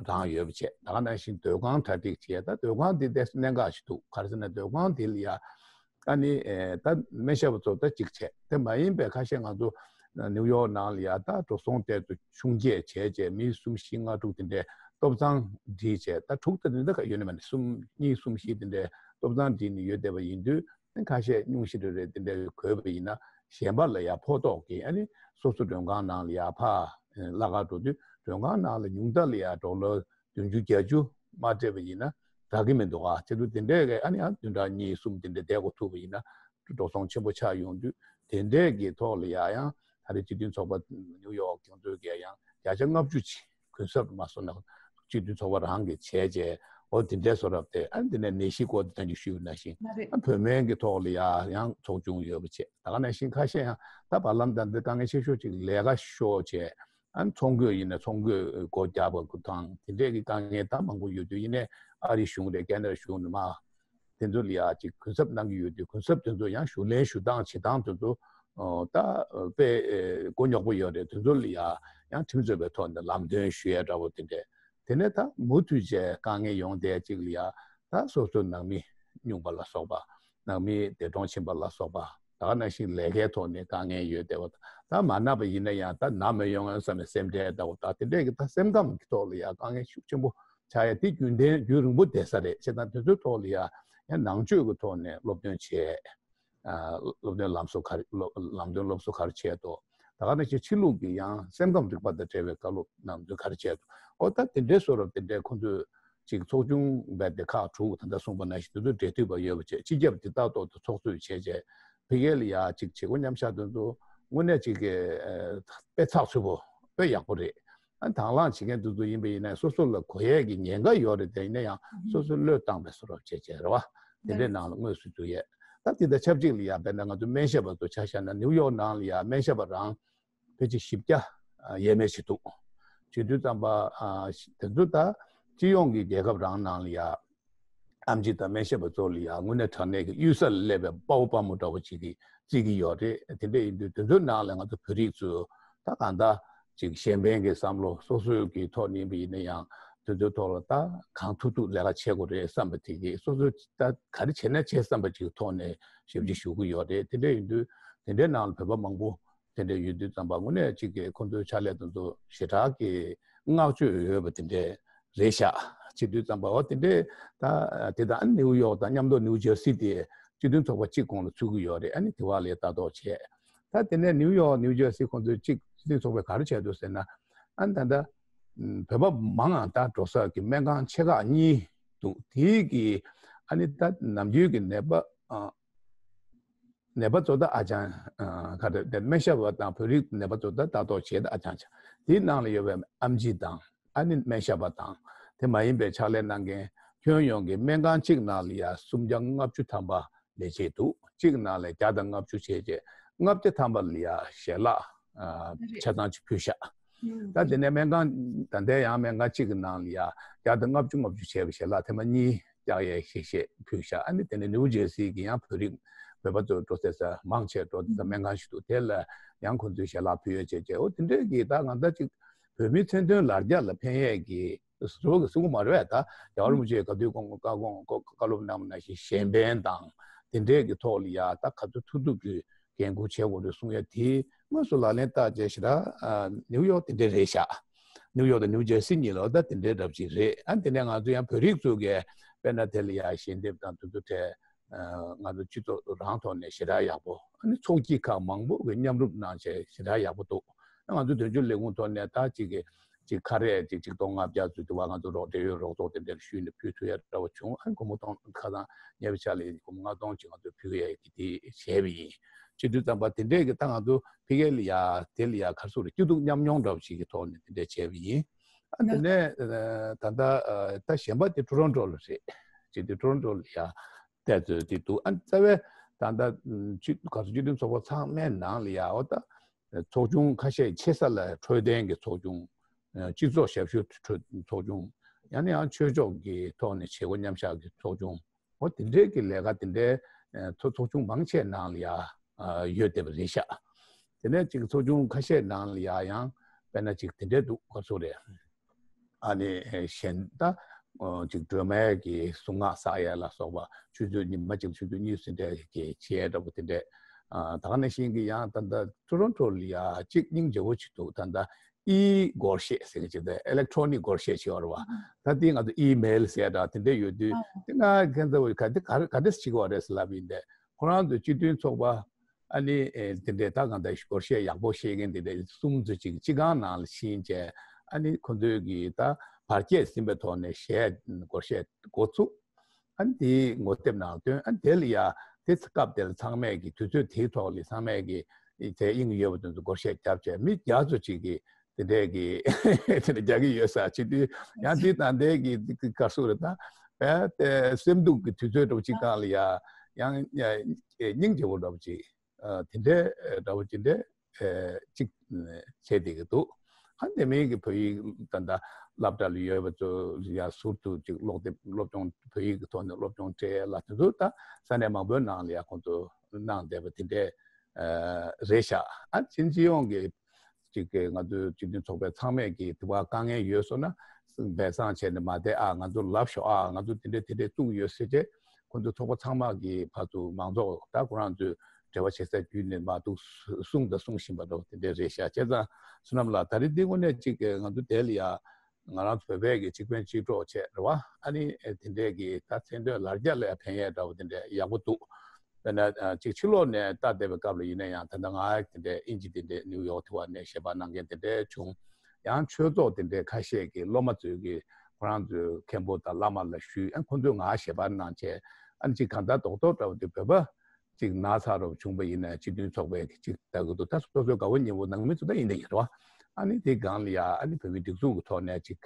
རང་ཡོད་པ་བྱས། ད་ག་ནང་བཞིན་སྡོད་ཁང་གྲ་སྒྲིག་བྱས། ད་སྡོད་ཁང་འདི་ཏོག་ཙམ་གནད་འགག་ཞིག་འདུག་ག་རེ་ཟེར་ན་སྡོད་ཁང་འདི་ལ་ཡ་ཨ་ནི་ཨེ་ད་སྨན་ཞབས་པ་ཚོ་ད་གཅིག་བྱས། དེ་མ་ཡིན་པའི་ཁ་ཤས་ང་ཚོ་ནིའུ་ཡོག་ནང་ལ་ཡ་ད་འགྲོ་སོང་ཏོག་ཙམ་ཆུང་བསྐྱེད་བྱས་བྱས་མི་གསུམ་བཞི་ལྔ་དྲུག་དེ་འདྲས་ཏོག་ཙམ་སྒྲིལ་བྱས། ད་དྲུག་ད་དེ་འདྲ་ཡོད་ནི་མ་ནི་གསུམ་གཉིས་གསུམ་བཞི་དེ་འདྲས་ཏོག་ཙམ་སྒྲིལ་ནས་ཡོད་བསྡད་པ་ཡིན་དུས། ཁ་ཤས་སྙུང་གཞི་རེ་རེ་དེ་འདྲ་འགོས་པ་ཡིན་ན་གཞན་པ་ལ་ཡ་ཕོག་ཐོགས་ཀྱིས་ཨ་ནི་སོ་སོ་མགྲོན་ཁང་ནང་ལ་ཡ་ཕར་གླ་གར་འགྲོ་དུས་མགྲོན་ཁང་ནང་ལ་ཉུང་མཐའ་ལ་ཡ་ཌོ་ལར་བདུན་ཅུ་བརྒྱད་ཅུ་མ་སྤྲད་པ་ཡིན་ན་དྲག་གི་མི་འདུག་ཨ། བྱེད་དུས་དེ་འདྲས་ཀྱི་ཨ་ནི་ཡང་བདུན་ཕྲག་གཉིས་གསུམ་དེ་འདྲས་བསྡད་དགོས་ཐུག་པ་ཡིན་ན་འགྲོ་སོང་ཆེན་པོ་ཆགས་ཡོང་དུས་དེ་འདྲས་ཀྱི་ཐོག་ལ་ཡ་ཡང་ད་རེས་སྤྱི་མཐུན་ཚོགས་པ་ནིའུ་ཡོག་རྒྱང་མཛོད་ཀྱིས་ཡང་བརྒྱ་ཆ་ལྔ་བཅུ་ཅིག་གུན་གསབ་མ་སོང་ན་སྤྱི་མཐུན་ཚོགས་པ་རང་གིས་བྱས་རྗེས་འོ་དེ་འདྲའི་བཟོ་འདྲ་དེ་ཨ་ནི་དེ་ནས་ནད་གཞི་སྐོར་དེ་ད་གིན་ཞུས་པ་ནང་བཞིན་ལགས་རེད། ཨ་བོད་སྨན་གྱི་ཐོག་ལ་ཡ་ཡང་ཚོགས་ཆུང་ཡོད་པ་བྱས། ད་ག་ནང་བཞིན་ཁ་ཤས་ཡང་ད་བར་ལམ་ད་འདི་དཀའ་ངལ་ཆེ་ཤོས་ཅིག་ལས་ཀ་ཤོར་བྱས་ཨ་ནི་ཚོང་དངུལ་ཡིན་ན་ཚོང་དངུལ་སྒོ་རྒྱག་པ་དང་དེ་འདྲས་ཀྱི་དཀའ་ངལ་ད་མང་པོ་ཡོད་དུས་ཡིན་ནའི་ཨ་རི་གཞུང་རེད་ཁེ་ན་ཌ་གཞུང་ནས་མ། དེ་ཚོ་ལ་ཡ་ཅིག་གུན་གསབ་གནང་གི་ཡོད་དུས་གུན་གསབ་དེ་ཚོ་ཡང་ཞུ་ལེན་ཞུ་སྟངས་བྱེད་སྟངས་དེ་ཚོ་ཨོ་ད་དཔེ་ཨེ་མགོ་རྙོག་པོ་ཡོད་རེད། དེ་ཚོ་ལ་ཡ་ཡང་ཁྲིམས་རྩོད་པའི་ཐོག་ནས་ལམ་སྟོན་ཞུ་ཡ་འདྲ་བོ་དེ་འདྲས། དེ་ནས་ད་མུ་མཐུད་བྱས་དཀའ་ངལ་ཡོང་བསྡད་ཅིག་ལ་ཡ་ད་སོ་སོ་ནང་མི་སྨྱུང་པ་ལ་སོགས་པ་ནང་མི་འདས་གྲོངས་ཕྱིན་པ་ལ་སོགས་པ་ད་ག་ནང་བཞིན་ལས་ཀའི་ཐོག་ནས་དཀའ་ངལ་ཡོད་བསྡད་པ་ད་མ་ན་པ་ཡིན་ན་ཡང་ད་ན་མི་ཡོང་ངམ་བསམ་པའི་སེམས་ཁྲལ་འདྲ་བོ་ད་དེ་འདྲས་ཀྱི་ད་སེམས་ཁམས་ཀྱི་ཐོག་ལ་ཡ་དཀའ་ངལ་ཤུགས་ཆེན་པོ། བྱ་ཡ་དེ་རྒྱུན་ལྡན་རྒྱུན་རིང་པོ་བསྡད་ས་རེད། བྱས་ཙང་དེ་ཚོའི་ཐོག་ལ་ཡ་ཡང་ནང་ཆོས་ཀྱི་ཐོག་ནས་སློབ་སྟོན་བྱས། ཨ་སློབ་སྟོན་ལམ་སྲོལ་ག་རེ་སློབ་ལམ་སྟོན་སློབ་གསོ་ག་རེ་བྱས་འདུག་ད་ག་ནང་བཞིན་ཕྱི་ལུགས་ཀྱི་ཡང་སེམས་ཁམས་རིག་པ་དང་འབྲེལ་བའི་བཀའ་སློབ་ལམ་སྟོན་ག་རེ་བྱས་འདུག་འོ་ད་དེ་འདྲའི་བཟོ་འདྲ་དེ་འདྲའི་ཁོང་ཚོས་ཅིག་ཚོགས་ཆུང་བས་དེ་ཁག་དྲུག་ད་ལྟ་གསུངས་པ་ནང་བཞིན་དེ་ཚོ་འབྲེལ་མཐུད་པ་ཡོད་པ་བྱས། སྤྱི་ཁྱབ་དེ་ལྟ་རྟོག་ཏུ་ཚོགས་གཙོས་བྱས་རྗེས་ཕ་གི་ལ་ཡ་ཅིག་བྱེད་སྒོ་མཉམ་བཞག་དེ་ཚོ་དངོས་གནས་ཅིག་གི་ཨ་དཔེ་ཚགས་ཚུད་པོ་དཔེ་ཡག་པོ་རེད། ཨ་དང་བླངས་བྱེད་མཁན་དེ་ཚོ་ཡིན་པ་ཡིན་ན་སོ་སོ་ལ་འགོས་ཡས་ཀྱི་ཉེན་ཁ་ཡོད་རེད། དེ་ཡིན་ན་ཡང་སོ་སོ་བློས་བཏང་བའི་བཟོ་འདྲ་བྱས་བྱས་རེད་བ། དེ་འདྲའི་ནང་ལ་དངོས་སུ་འཛུལ་ཡས། ད་དེ་དང་ཆབས་ཅིག་ལ་ཡ་དཔེར་ན་ང་ཚོ་སྨན་ཞབས་པ་ཚོ་ཆ་བཞག་ན་ནིའུ་ཡོག་ནང་ལ་ཡ་སྨན་ཞབས་པ་རང་ཕལ་ཆེར་བཞི་བརྒྱ་ཡས་མས་ཅིག་འདུག་བྱེད་དུས་ཙམ་པ་ཨ་དེ་ཚོ་ད་སྤྱི་ཡོངས་ཀྱི་རྒྱལ་ཁབ་རང་ནང་ལ་ཡ་ཨེམ་ཆི་དང་སྨན་ཞབས་པ་ཚོ་ལ་ཡ་དངོས་གནས་དྲང་གནས་ཀྱི་གཡུལ་ས་ལ་སླེབས་པའི་དཔའ་བོ་དཔའ་མོ་འདྲ་བོ་ཅིག་གིས་བརྩི་གི་ཡོད་རེད། དེ་འདྲ་ཡིན་དུས་དེ་ཚོའི་ནང་ལ་ང་ཚོ་བོད་རིགས་ཚོས་ད་གང་ལྟར་ཅིག་གཞན་ཕན་གྱི་བསམ་བློ་སོ་སོའི་གི་ཐོག་ནས་ཡིན་པ་ཡིན་ན་ཡང་དེ་ཚོའི་ཐོག་ལ་ད་གང་ཐུབ་ཐུབ་ལས་ཀ་བྱེད་དགོས་རེད་བསམ་པ་དེ་གིས་སོ་སོ་ད་ག་རེ་བྱས་ན་བྱེད་བསམ་པ་ཅིག་ཐོག་ནས་ཞབས་ཕྱི་ཞུ་གི་ཡོད་རེད། དེ་འདྲ་ཡིན་དུས་དེ་འདྲའི་ནང་ལ་བོད་པ་མང་པོ་དེ་འདྲ་ཡོད་དུས་ཙམ་པ་དངོས་གནས་ཅིག་གི་ཁོང་ཚོའི་ཕྱག་ལས་དེ་ཚོ་ཞེ་དྲག་གི་བསྔགས་བརྗོད་ཡོད་པ་དེ་འདྲ་རེད་ཤག་བྱེད་དུས་ཙམ་པ་འོ་དེ་འདྲའི་ད་དེ་དང་ནིའུ་ཡོག་དང་མཉམ་དུ་ནིའུ་ཇར་སི་དེ་སྤྱི་མཐུན་ཚོགས་པ་གཅིག་ཁོངས་ལ་ཚུད་ཀྱི་ཡོད་རེད། ཨ་ནི་དེ་བ་ལ་ལྟ་རྟོག་བྱས། ད་དེ་ནས་ནིའུ་ཡོག་ནིའུ་ཇར་སི་ཁོང་ཚོས་གཅིག་སྤྱི་མཐུན་ཚོགས་པས་ག་རེ་བྱས་འདུག་ཟེར་ན། ཨ་ནི་ད་ལྟ་བོད་པ་མང་ང་ད་འགྲོ་ས་གི་སྨན་ཁང་ཆེ་ཁག་གཉིས་འདུག་དེའི་གི་ཨ་ནི་ད་ནམ་རྒྱུན་གྱི་ནད་པ་ཨ་ནད་པ་ཚོ་ད་ཨ་ཅང་ཨ་ག་རེ་དེ་སྨན་ཞབས་པ་དང་བོད་རིགས་ནད་པ་ཚོ་ད་ལྟ་རྟོག་བྱེད་ད་ཨ་ཅང་ཆ་དེའི་ནང་ལ་ཡོད་པའི་ཨམ་ཆི་དང་ཨ་ནི་སྨན་ཞབས་པ་དང་དེ་མ་ཡིན་པའི་ཕྱག་ལས་གནང་མཁན་ཁྱོན་ཡོངས་ཀྱི་སྨན་ཁང་གཅིག་ནང་ལ་ཡ་སུམ་བརྒྱ་ལྔ་བཅུ་ཐམ་པ་ལས་བྱེད་འདུག་གཅིག་ནང་ལ་བརྒྱ་དང་ལྔ་བཅུ་བྱས་རྗེས་ལྔ་བརྒྱ་ཐམ་པ་ལ་ཡ་ཞལ་ལག་ཨ་རེད། ཆ་ཚང་ཅིག་ཕུལ་ཤག་ད་དེ་ནས་སྨན་ཁང་ད་ལྟའི་ཡང་སྨན་ཁང་གཅིག་གི་ནང་ལ་ཡ་བརྒྱ་དང་ལྔ་བཅུ་ལྔ་བཅུ་བྱས་པའི་ཞལ་ལག་ཐེངས་མ་གཉིས་བཀྱག་ཡས་ཤིག་ཤིག་ཕུལ་ཤག་ཨ་ནི་དེ་ནས་ནིའུ་ཇར་སི་གི་ཡང་བོད་རིགས་བོད་པ་ཚོ་འགྲོ་སའི་ས་མང་ཆེ་འགྲོ་སའི་ས་སྨན་ཁང་ཞིག་འདུག་དེ་ལ་ཡང་ཁོང་ཚོས་ཞལ་ལག་ཕུལ་ཡས་བྱས་བྱས་འོ་དེ་འདྲས་ཀྱི་ད་ང་ད་ཅིག་བོད་མིའི་མཚན་མཐུན་ལ་རྒྱ་ལ་ཕན་ཡས་ཀྱི་བཟོ་གི་གསུང་གི་མ་རེད་པས། ད་རྒྱལ་བ་རིན་པོ་ཆེས་ག་དུས་ཁོང་བཀའ་དགོངས་བཀའ་སློབ་གནང་བ་ནང་བཞིན་གཞན་ཕན་དང་དེ་འདྲས་ཀྱི་ཐོག་ལ་ཡ་ད་ག་ཚོད་ཐུབ་ཐུབ་ཀྱི་འགན་འཁུར་བྱེད་དགོས་རེད་གསུང་ཡ་དེ་དངོས་སུ་ལག་ལེན་བསྟར་བྱས་ཞེ་དྲག་ནིའུ་ཡོག་དེ་འདྲས་རེད་ཤག་ནིའུ་ཡོག་དང་ནིའུ་ཇར་སི་གཉིས་ལ་ད་དེ་འདྲས་འདྲ་པོ་ཅིག་རེད། ཨ་དེ་ནས་ང་ཚོ་ཡང་བོད་རིགས་ཚོ་གིས་དཔེར་ན་དེ་ལ་ཡ་ཞལ་འདེབས་དང་དེ་ཚོ་སྤྲད་ང་ཚོ་སྤྱི་ཚོགས་རང་ཐོག་ནས་ཞེ་དྲག་ཡག་པོ་ཨ་ནི་ཚོགས་སྐྱིད་ཁག་མང་པོ་གི་མཉམ་རུབ་གནང་བྱས་ཞེ་དྲག་ཡག་པོ་འདུག་ང་ཚོ་དོན་གཅོད་ལས་ཁུངས་ཐོག་ནས་ད་ཅིག་གི་ ཅིག་ཁ་རས་ཅིག་ཆིག་སྟོང་ལྔ་བརྒྱ་ཙམ་དུ་བ་ང་ཚོ་རོགས་འབྲེལ་ཡོད་རོགས་ཚོགས་དེ་འདྲ་ཞུས་ནས་ཕུལ་ཐུབ་ཡ་འདྲ་བ་བྱུང་། ཨ་སྒོར་མོ་སྟོང་ཁ་སང་ཉེ་བའི་ཆར་ལ་སྒོར་མོ་ལྔ་སྟོང་ཅིག་ང་ཚོས་ཕུལ་ཡ་གི་དེ་བྱས་པ་ཡིན། བྱེད་དུས་ཙམ་པ་དེ་འདྲས་ཀྱི་ད་ང་ཚོ་ཕ་གི་ལ་ཡ་དེ་ལ་ཡ་ག་རེ་ཟེར་རེད། སྐྱིད་སྡུག་མཉམ་མྱོང་འདྲ་བ་ཞིག་གི་ཐོག་ནས་དེ་འདྲས་བྱས་པ་ཡིན། ཨ་དེ་ནས་ད་ལྟ་ད་གཞན་པ་དེ་ཊོ་རོན་ཊོ་ལ་རེད། བྱེད་དུས་ཊོ་རོན་ཊོ་ལ་ཡ་བལྟས་ཚོད་དེ་འདུག་ཨ་རྩ་བའི་ད་ལྟ་སྤྱི་ག་ཚོད་སྤྱི་མཐུན་ཚོགས་པ་ཚང་མའི་ནང་ལ་ཡ་འོ་ད་ཚོགས་ཆུང་ཁ་ཤས་ཆེ་ས་ལ་འཕྲོད་བསྟེན་གྱི་ཚོགས་ཆུང་། སྤྱི་ཚོགས་ཞབས་ཞུ་ཚོགས་ཆུང་། ཡང་ན་ཡང་ཆོས་ཕྱོགས་ཀྱི་ཐོག་ནས་བྱེད་སྒོ་མཉམ་བཞག་གི་ཚོགས་ཆུང་། འོ་དེ་འདྲའི་གི་ལས་ཀ་དེ་འདྲའི་ཚོགས་ཚོགས་ཆུང་མང་ཆེ་ནང་ལ་ཡ་ཡོད་བསྡད་པ་རེད་ཤག་དེ་ནས་ཅིག་ཚོགས་ཆུང་ཁ་ཤས་ནང་ལ་ཡ་ཡང་དཔེར་ན་ཅིག་དེ་འདྲའི་འདུག་ག་ཚོད་རེད། ཨ་ནི་གཞན་ད་ཅིག་སྒྲོལ་མའི་གི་གཟུངས་སྔགས་བསགས་ཡ་ལ་སོགས་པ་ཆུ་ཚོད་ཉི་མ་གཅིག་ཆུ་ཚོད་གཉིས་ཟིན་འདྲ་གི་བྱེད་ཡ་འདྲ་པོ་དེ་འདྲས། ད་ག་ནང་བཞིན་གི་ཡང་ད་ལྟ་ཊོ་རོན་ཊོ་ལ་ཡ་གཅིག་སྙིང་རྗེ་བོ་ཅིག་འདུག་ད་ལྟ་ཨི་སྒོར་གཞས་ཟེར་གྱི་ཅིག་དེ་ཨི་ལེག་ཊོ་ནིག་སྒོར་གཞས་བྱེད་བ་རེད་བ། ད་དེ་ང་ཚོ་ཨི་མེལ་ཟེར་འདྲ་དེ་འདྲས་ཡོད་དུས་དེ་ང་ཁྱེད་ཚོ་ག་དེ་ག་ག་འདྲས་བྱེད་དགོས་རེད་ཟེར་ལབ་ཡིན་ཏེ། ཁོ་རང་ཚོ་སྤྱི་མཐུན་ཚོགས་པ་ཨ་ནི་དེ་འདྲས་ད་གང་ལྟར་སྒོར་གཞས་ཡག་པོ་ཤེས་མཁན་དེ་འདྲས་གསུམ་ཚོ་ཅིག་སྤྱི་ཁང་ནང་ལ་ཕྱིན་བྱས། ཨ་ནི་ཁོ་ཚོས་གི་ད་བར་ཆད་ཟིན་པའི་ཐོག་ནས་གཞས་སྒོར་གཞས་འགོ་ཚུགས། ཨ་ནི་དེའི་ངོ་དེབ་ནང་བཏོན། ཨ་ནི་དེ་ལ་ཡ་དེ་སྐབས་དེ་ལ་ཚང་མས་ཀྱི་དུས་ཚོད་དེའི་ཐོག་ལ་ཚང་མས་ཀྱི་དེ་དབྱིངས་ཡོད་པ་དེ་ཚོ་སྒོར་གཞས་བརྒྱབ་བྱས་མི་བརྒྱ་ཙམ་ཅིག་གིས་དེ་འདྲས་ཀྱི་དེ་འདྲ་རྒྱག་གི་ཡོད་ས་བྱེད་དུས། ཡང་དེའི་ནང་དེ་གི་ག་རེ་ཟེར་རེད། ད་བས་དེ་སེམས་སྡུག་གི་དུས་ཚོད་འདྲ་པོ་ཅིག་སྒང་ལ་ཡ་ཡང་སྙིང་རྗེ་བོ་འདྲ་པོ་ཅིག་དེ་འདྲའི་འདྲ་པོ་ཅིག་འདྲ་ཅིག་བྱས་བསྡད་ཀྱི་འདུག་ཨ་དེ་མིན་གྱི་བོད་ཡིག་ད་ལྟ་སློབ་གྲྭ་ལ་ཡོད་པ་ཚོ་ཡ་ཟུར་དུ་ཅིག་ཀློག་དེབ་སློབ་སྦྱོང་བོད་ཡིག་གི་ཐོག་ནས་སློབ་སྦྱོང་སྤྲད་ཡ་ལ་དེ་ཚོ་ད་ས་གནས་མང་པོའི་ནང་ལ་ཡ་ཁོང་ཚོ་གནང་བསྡད་པ་དེ་འདྲས་རེད་ཤག་ཨ་ཕྱིན་ཅི་ཡོང་གི་ཅིག་གི་ང་ཚོའི་སྤྱི་མཐུན་ཚོགས་པའི་ཚང་མས་ཀྱི་དེ་བ་དཀའ་ངལ་ཡོད་སོང་ན་སྦས་གསང་བྱས་ནས་མ་བསྡད། ཨ་ང་ཚོ་ལབ་ཤོག་ཨ་ང་ཚོ་དེ་འདྲས་དེ་འདྲས་བཙུགས་ཡོད་ཟེར་བྱས། ཁོ་ཚོ་ཚོགས་པ་ཚང་མ་གི་ཕར་ཚུར་མང་ཚོགས་ད་ཁོ་རང་ཚོའི་འབྲེལ་བ་བྱེད་ས་བརྒྱུད་ནས་མར་འདུག་གསུངས་དང་གསུང་བཞིན་པ་འདྲ་བོ་དེ་འདྲས་རེད་ཤག་བྱས་ཙང་བསོད་ནམས་ལགས་ད་རེས་འདི་དངོས་གནས་ཅིག་གི་ང་ཚོ་དེ་ལ་ཡ་ང་རང་ཚོ་བོད་པའི་གི་གཅིག་ཕན་གཅིག་གྲོགས་བྱས་རེད་བ། ཨ་ནི་དེ་འདྲས་གི་ད་མཚན་ཐོས་ལར་རྒྱ་ལ་ཡ་ཕན་ཡས་འདྲ་བོ་དེ་འདྲས་ཡག་པོ་འདུག་དཔེར་ན་ཅིག་ཕྱི་ལོགས་ནས་ལྟ་བསྡད་པའི་སྐབས་ལ་ཡིན་ན་ཡང་ད་ལྟ་ང་དེ་འདྲས་དབྱིན་ཇི་དེ་འདྲས་ནིའུ་ཡོག་དེ་བ་ནས་ཞལ་པར་གནང་མཁན་དེ་འདྲས་བྱུང་། ཡང་ཆོས་ཚོགས་དེ་འདྲའི་ཁ་ཤས་ཀྱི་སློབ་མ་ཚོས་ཀྱི་ཁོ་རང་ཚོའི་མཁན་པོ་དང་བླ་མ་ལ་ཞུས། ཨ་ཁོ་ཚོས་ང་ཞལ་པར་གནང་བྱས། ཨ་ཅིག་གང་ལྟར་རྡོག་རྡོག་འདྲ་བོ་དེ་བོད་པ་ཅིག་ན་ཚ་རོབ་བྱུང་པ་ཡིན་ན་སྤྱི་མཐུན་ཚོགས་པའི་ཅིག་ལྟ་གི་འདུག་ད་སོ་སོའི་དགའ་བོ་ཉེ་བོ་ནང་མི་ཚོ་ད་ཡིན་ད་ཡིན་རེད་བ། ཨ་ནི་དེ་སྒང་ལ་ཡ་ཨ་ནི་བོད་མིའི་སྒྲིག་འཛུགས་ཀྱི་ཐོག་ནས་ཅིག་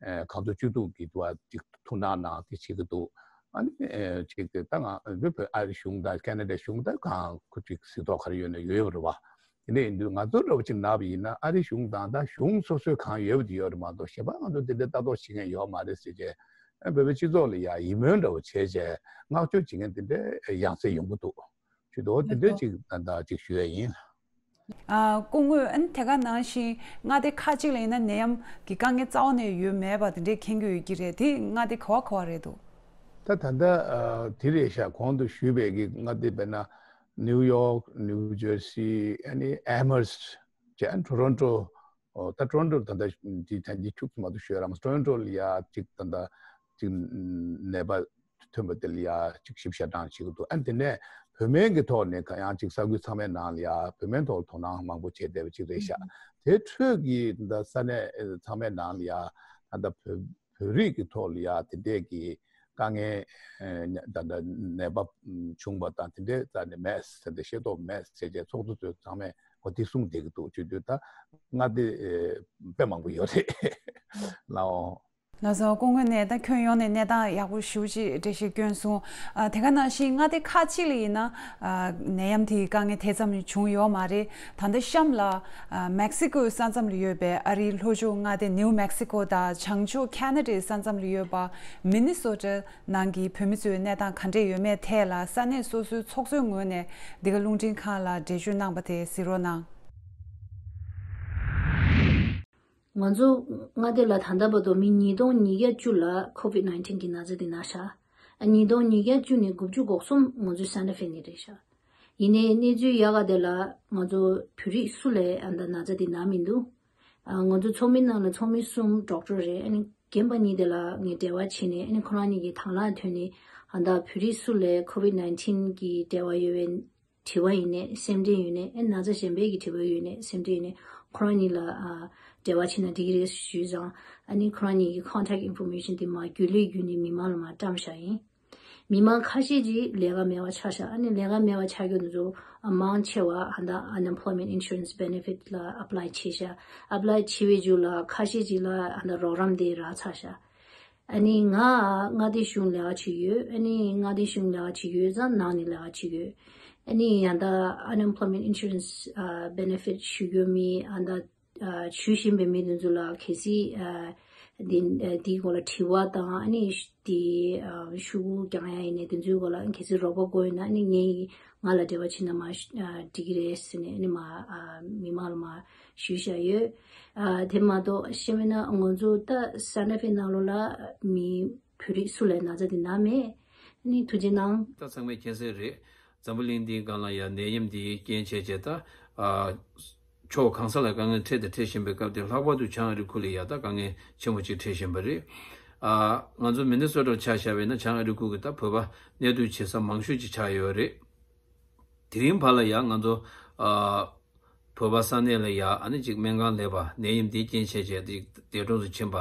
གང་ཐུབ་ཅི་ཐུབ་ཀྱི་དུ་བ་ཅིག་ཐུགས་སྣང་གནང་དེ་བྱེད་ཀྱི་འདུག་ཨ་ནི་ཅིག་ད་ང་བོད་ཨ་རི་གཞུང་དང་ཁེ་ན་ཌའི་གཞུང་དང་གང་ཁུ་ཅིག་གཟིགས་རྟོག་ག་རེ་ཡོད་ན་ཡོད་པ་རེད་བ། དེ་འདྲ་ཡིན་དུས་ང་ཚོ་འདྲ་བོ་ཅིག་ན་བ་ཡིན་ན་ཨ་རི་གཞུང་དང་ད་གཞུང་སོ་སོའི་གང་ཡོད་པ་དེ་ཡོད་རེད་མ་གཏོགས་གཞན་པ་ང་ཚོ་དེ་འདྲ་ལྟ་རྟོག་བྱེད་མཁན་ཡོད་མ་རེད་ཟེར་བྱས། ཨ་བོད་པའི་སྤྱི་ཚོགས་ལ་ཡ་ཡིད་སྨོན་འདྲ་བོ་བྱས་བྱས་བསྔགས་བརྗོད་བྱེད་མཁན་དེ་འདྲའི་ཡང་སེ་ཡོང་གི་འདུག་ཞུ་དོ་དེ་འདྲ་ཅིག་ད་ད་ཅིག་ཞུ་ཡ་ཡིན། ཨ་སྐུ་ངོ་ཨ་ནི་དེ་ག་ནང་བཞིན་མངའ་སྡེ་ཁག་ཅིག་ལ་ཡིན་ན་ནད་ཡམས་ཀྱི་དཀའ་ངལ་རྩ་བ་ནས་ཡོད་མེད་པ་དེ་འདྲས་མཁྱེན་གྱི་ཡོད་ཀྱི་རེད། དེ་མངའ་སྡེ་ག་བ་ག་བ་རེད་འདུག་ད་ད་ལྟ་ཨ་དེ་རེད་ཤག་གོང་དུ་ཞུས་པའི་གི་མངའ་སྡེ་དཔེར་ན་ནིའུ་ཡོག་ནིའུ་ཇར་སི་ཨ་ནི་ཨེ་མ་སི་ཊི་བྱས་ཨ་ནི་ཊོ་རོན་ཊོ། ཨོ་ད་ཊོ་རོན་ཊོ་ད་ལྟ་འདི་ད་འདི་ཁྱུག་ཙམ་མ་གཏོགས་ཤོད་རམ། ཊོ་རོན་ཊོ་ལ་ཡ་གཅིག་ད་ལྟ་གཅིག་ནད་པ་ཐོན་པ་དེ་ལ་ཡ་གཅིག་ཞིབ་ཞག་གྲངས་བྱེད་ཀྱི་འདུག་ཨ་དེ་ནས་བོད་སྨན་གྱི་ཐོག་ནས་ག་ཡང་གཅིག་ས་ཁུལ་ཚང་མའི་ནང་ལ་ཡ་བོད་སྨན་ཐོག་ལ་དོ་སྣང་མང་པོ་བྱས་བསྡད་པ་གཅིག་རེད་ཤག་དེ་འཕྲོས་ཀྱི་ད་ས་གནས་ཚང་མའི་ནང་ལ་ཡ་ད་ལྟ་བོད་བོད་རིགས་ཀྱི་ཐོག་ལ་ཡ་དེ་འདྲས་ཀྱི་དཀའ་ངལ་ད་ལྟ་ནད་པ་བྱུང་བ་དང་དེ་འདྲའི་རྩ་ནས་མེད་ཟེར་ཏེ་ཤེས་རྟོགས་མེད་ཟེར་བྱས་ཚོགས་གཙོ་ཚོས་ཚང་མས་གོ་དེ་གསུངས་བསྡད་ཀྱི་འདུག་བྱེད་དུས་ད་མངའ་སྡེ་དཔེ་མང་པོ་ཡོད་རེད་ལའོ། ལགས་སོ། སྐུ་ངོ་ནས་ད་ཁྱོན་ཡོངས་ནས་གནས་སྟངས་ཡག་པོ་ཞེ་པོ་ཅིག་འགྲེལ་བཤད་བསྐྱོན་སོང་། ཨ་དེ་ག་ནང་བཞིན་མངའ་སྡེ་ཁག་ཅིག་ལ་ཡིན་ན་ཨ་ནད་ཡམས་དེའི་དཀའ་ངལ་དེ་ཙམ་བྱུང་ཡོད་མ་རེད། ད་ལྟ་གཤམ་ལ་ཨ་མེག་སི་ཀོའི་ས་མཚམས་ལ་ཡོད་པའི་ཨ་རིའི་ལྷོ་ཕྱོགས་མངའ་སྡེ་ནིའུ་མེག་སི་ཀོ་དང་བྱང་ཕྱོགས་ཁེ་ན་ཌའི་ས་མཚམས་ལ་ཡོད་པ་མི་ནི་སོ་ཊ་ནང་གི་བོད་མི་ཚོའི་གནས་སྟངས་ག་འདྲས་ཡོད་མེད་ཐད་ལ་ས་གནས་སོ་སོའི་ཚོགས་གཙོའི་ངོས་ནས་འདི་ག་རླུང་འཕྲིན་ཁང་ལ་འགྲེལ་བརྗོད་གནང་པ་དེ་གཟིགས་རོགས་གནང་། ང་ཚོ་མངའ་སྡེ་ལ་ད་ལྟ་བར་དུ་མི་ཉིས་སྟོང་ཉིས་བརྒྱ་བཅུ་ལ་ཀོ་ཝིཌ་ནའིན་ཊིན་གྱི་ན་ཚ་འདི་ན་ཤག་ཨ་ཉིས་སྟོང་ཉིས་བརྒྱ་བཅུ་ནས་དགུ་བཅུ་གོ་གསུམ་ང་ཚོའི་ས་ན་ཧྥེ་ནི་རེད་ཤག་ཡིན་ནའི་གནས་ཚུལ་ཡག་ག་དེ་ལ་ང་ཚོ་བོད་རིགས་སུ་ལས་ཨ་ད་ན་ཚ་འདི་ན་མི་འདུག་ཨ་ང་ཚོ་ཚོགས་མི་ནང་ལ་ཚོགས་མི་གསུམ་ཌོག་ཊར་རེད། ཨ་ནི་རྒན་པ་གཉིས་དེ་ལ་ངས་འབྲེལ་བ་བྱས་ནས་ཨ་ནི་ཁོ་རང་གཉིས་ཀྱིས་དང་བླངས་ཐོག་ནས་ཨ་ད་བོད་རིགས་སུ་ལས་ཀོ་ཝིཌ་ནའིན་ཊིན་གྱི་འབྲེལ་བ་ཡོད་པའི་ དྲི་བ་ཡིན་ནའི་སེམས་ཁྲལ་ཡོད་ནའི་ཨ་ན་ཚ་གཞན་པའི་གི་དྲི་བ་ཡོད་ནའི་སེམས་ཁྲལ་ཡོད་ནའི་ཁོ་རང་གཉིས་ལ་ཨ་འབྲེལ་བ་བྱས་ན་འགྲིག་གི་རེད་ཞུས་ཙང་། ཨ་ནི་ཁོ་རང་གཉིས་ཀྱི་contact information་དེ་མར་བརྒྱུད་ལས་བརྒྱུད་ནས་མི་མང་ལ་མར་བཀྲམ་བཞག་ཡིན། མི་མང་ཁ་ཤས་ཀྱིས་ལས་ཀ་མེད་པ་ཆགས་ཤག་ཨ་ནི་ལས་ཀ་མེད་པ་ཆགས་རྒྱུ་དེ་ཚོ་མང་ཆེ་བ་ཨ་ད་unemployment insurance benefit་ལ་apply་བྱས་ཤག apply་བྱས་པའི་མཇུག་ལ་ཁ་ཤས་ཀྱིས་ལ་ཨ་ད་རོགས་རམ་དེ་རག་ཚར་ཤག་ཨ་ནི་ང་མངའ་སྡེ་གཞུང་ལས་ཀ་བྱེད་ཡོད། ཨ་ནི་མངའ་སྡེ་གཞུང་ལས་ཀ་བྱེད་ཡོད་ཙང་ནང་ནས་ལས་ཀ་བྱེད་ཡོད། ཨ་ནི་ཡང་ད་unemployment insurance་ཨ་benefit་ཞུ་རྒྱུ་མི་ཨ་ད་ཨ་ཞུ་བཞིན་པའི་མི་དེ་ཚོ་ལ་གལ་སྲིད་ཨ་འདི་ཨ་འདིའི་སྐོར་ལ་དྲི་བ་དང་ཨ་ནི་དེ་ཨ་ཤོག་གུ་རྒྱག་ཡ་ཡིན་ནའི་དེ་ཚོའི་སྐོར་ལ་གལ་སྲིད་རོགས་པ་དགོས་ཡོད་ན་ཨ་ནི་ངའི་ང་ལ་འབྲེལ་བ་བྱེད་ན་མ་ཨ་འགྲིག་གི་རེད་ཟེར་ནས་ཨ་ནི་མ་ཨ་མི་མང་ལ་མ་ཞུས་བཞག་ཡོད། ཨ་དེ་མ་གཏོགས་ཤེས་མེད་ན་ང་ཚོ་ད་སན་ཏ་ཧྥེ་ནང་ལོགས་ལ་མི་བོད་རིགས་སུ་ལ་ན་ཚ་དེ་ན་མེད། ཨ་ནི་ཐུགས་རྗེ་གནང་། ད་ཚང་མས་མཁྱེན་གསལ་རེད། འཛམ་བུ་གླིང་འདིའི་སྒང་ལ་ཡང་ནད་ཡམས་འདིའི་རྐྱེན་བྱས་བྱས་ད་ཨ་ཕྱོགས་གང་ས་ལ་དཀའ་ངལ་འཕྲད་དང་འཕྲད་བཞིན་པའི་སྐབས་དེ་ལྷག་པར་དུ་བྱང་ཨ་རི་ཁུལ་ལ་ཡང་ད་དཀའ་ངལ་ཆེན་པོ་ཅིག་འཕྲད་བཞིན་པ་རེད། ཨ་ང་ཚོ་མི་ནི་སོ་ཊར་ཆ་བཞག་པ་ཡིན་ན་བྱང་ཨ་རི་ཁུལ་གྱི་ད་བོད་པ་གནས་སྡོད་བྱེད་ས་མང་ཤོས་ཅིག་ཆགས་ཡོད་རེད། དེ་རིང་བར་ལ་ཡང་ང་ཚོ་ཨ་བོད་པ་ས་གནས་ལ་ཡང་ཨ་ནི་ཅིག་སྨན་ཁང་ལས་པ་ནད་ཡམས་འདིའི་རྐྱེན་བྱས་བྱས་ཏེ་འདས་གྲོངས་སུ་ཕྱིན་པ་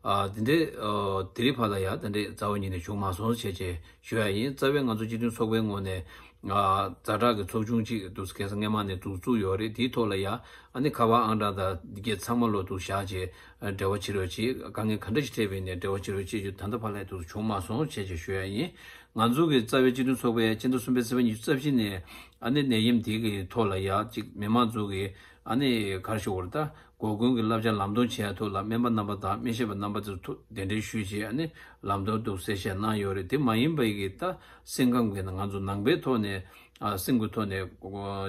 ཨ་དེ་འདྲའི་ཨ་དེ་རིང་བར་ལ་ཡང་དེ་འདྲའི་རྩ་བ་ཉིད་ནས་བྱུང་མ་སོང་བྱས་བྱས་ཞུ་ཡ་ཡིན། རྩ་བའི་ང་ཚོ་སྤྱི་མཐུན་ཚོགས་པའི་ངོས་ནས་ཨ་ཛ་དྲག་གི་ཚོགས་ཆུང་ཅིག་འདུག་སེ་ཁ་སང་སྔོན་མ་ནས་འདུག་བཙུགས་ཡོད་རེད། དེའི་ཐོག་ལ་ཡང་ཨ་ནི་ཁ་པར་ཨང་གྲངས་དང་འདི་གས་ཚང་མ་ལོ་འདུག་བཞག་བྱས་འབྲེལ་བ་བྱེད་རོགས་བྱེད། དཀའ་ངལ་ག་འདྲ་ཞིག་འཕྲད་པ་ཡིན་ནའི་འབྲེལ་བ་བྱེད་རོགས་བྱེད་རྒྱུ་ད་ལྟ་བར་ལ་འདུག་བྱུང་མ་སོང་བྱས་བྱས་ཞུ་ཡ་ཡིན། ང་ཚོ་གི་རྩ་བའི་སྤྱི་མཐུན་ཚོགས་པས་ཕྱི་ཟླ་གསུམ་པའི་ཚེས་པ་ཉི་ཤུ་རྩ་བཞི་ནས་ཨ་ནི་ནད་ཡམས་འདི་གི་ཐོག་ལ་ཡ་གཅིག་མི་མང་ཚོ་གི་ཨ་ནི་ག་རེ་ཞུ་དགོས་རེད། ད་འགོ་ཁུངས་ཀྱི་བསླབ་བྱ་ལམ་སྟོན་བྱེད་ཡ་ཐོག་ལ་སྨན་པ་རྣམ་པ་དང་སྨན་ཞབས་པ་རྣམ་པ་ཚོ་ཐུགས་གདན་འདྲེན་ཞུས་བྱས་ཨ་ནི་ལམ་སྟོན་འདུག་གསལ་བཤད་གནང་ཡོད་རེད། དེ་མ་ཡིན་པའི་གི་ད་སེམས་ཁམས་ཀྱི་ནང་ང་ཚོ་ནང་པའི་ཐོག་ནས་ཨ་སེམས་ཀྱི་ཐོག་ནས་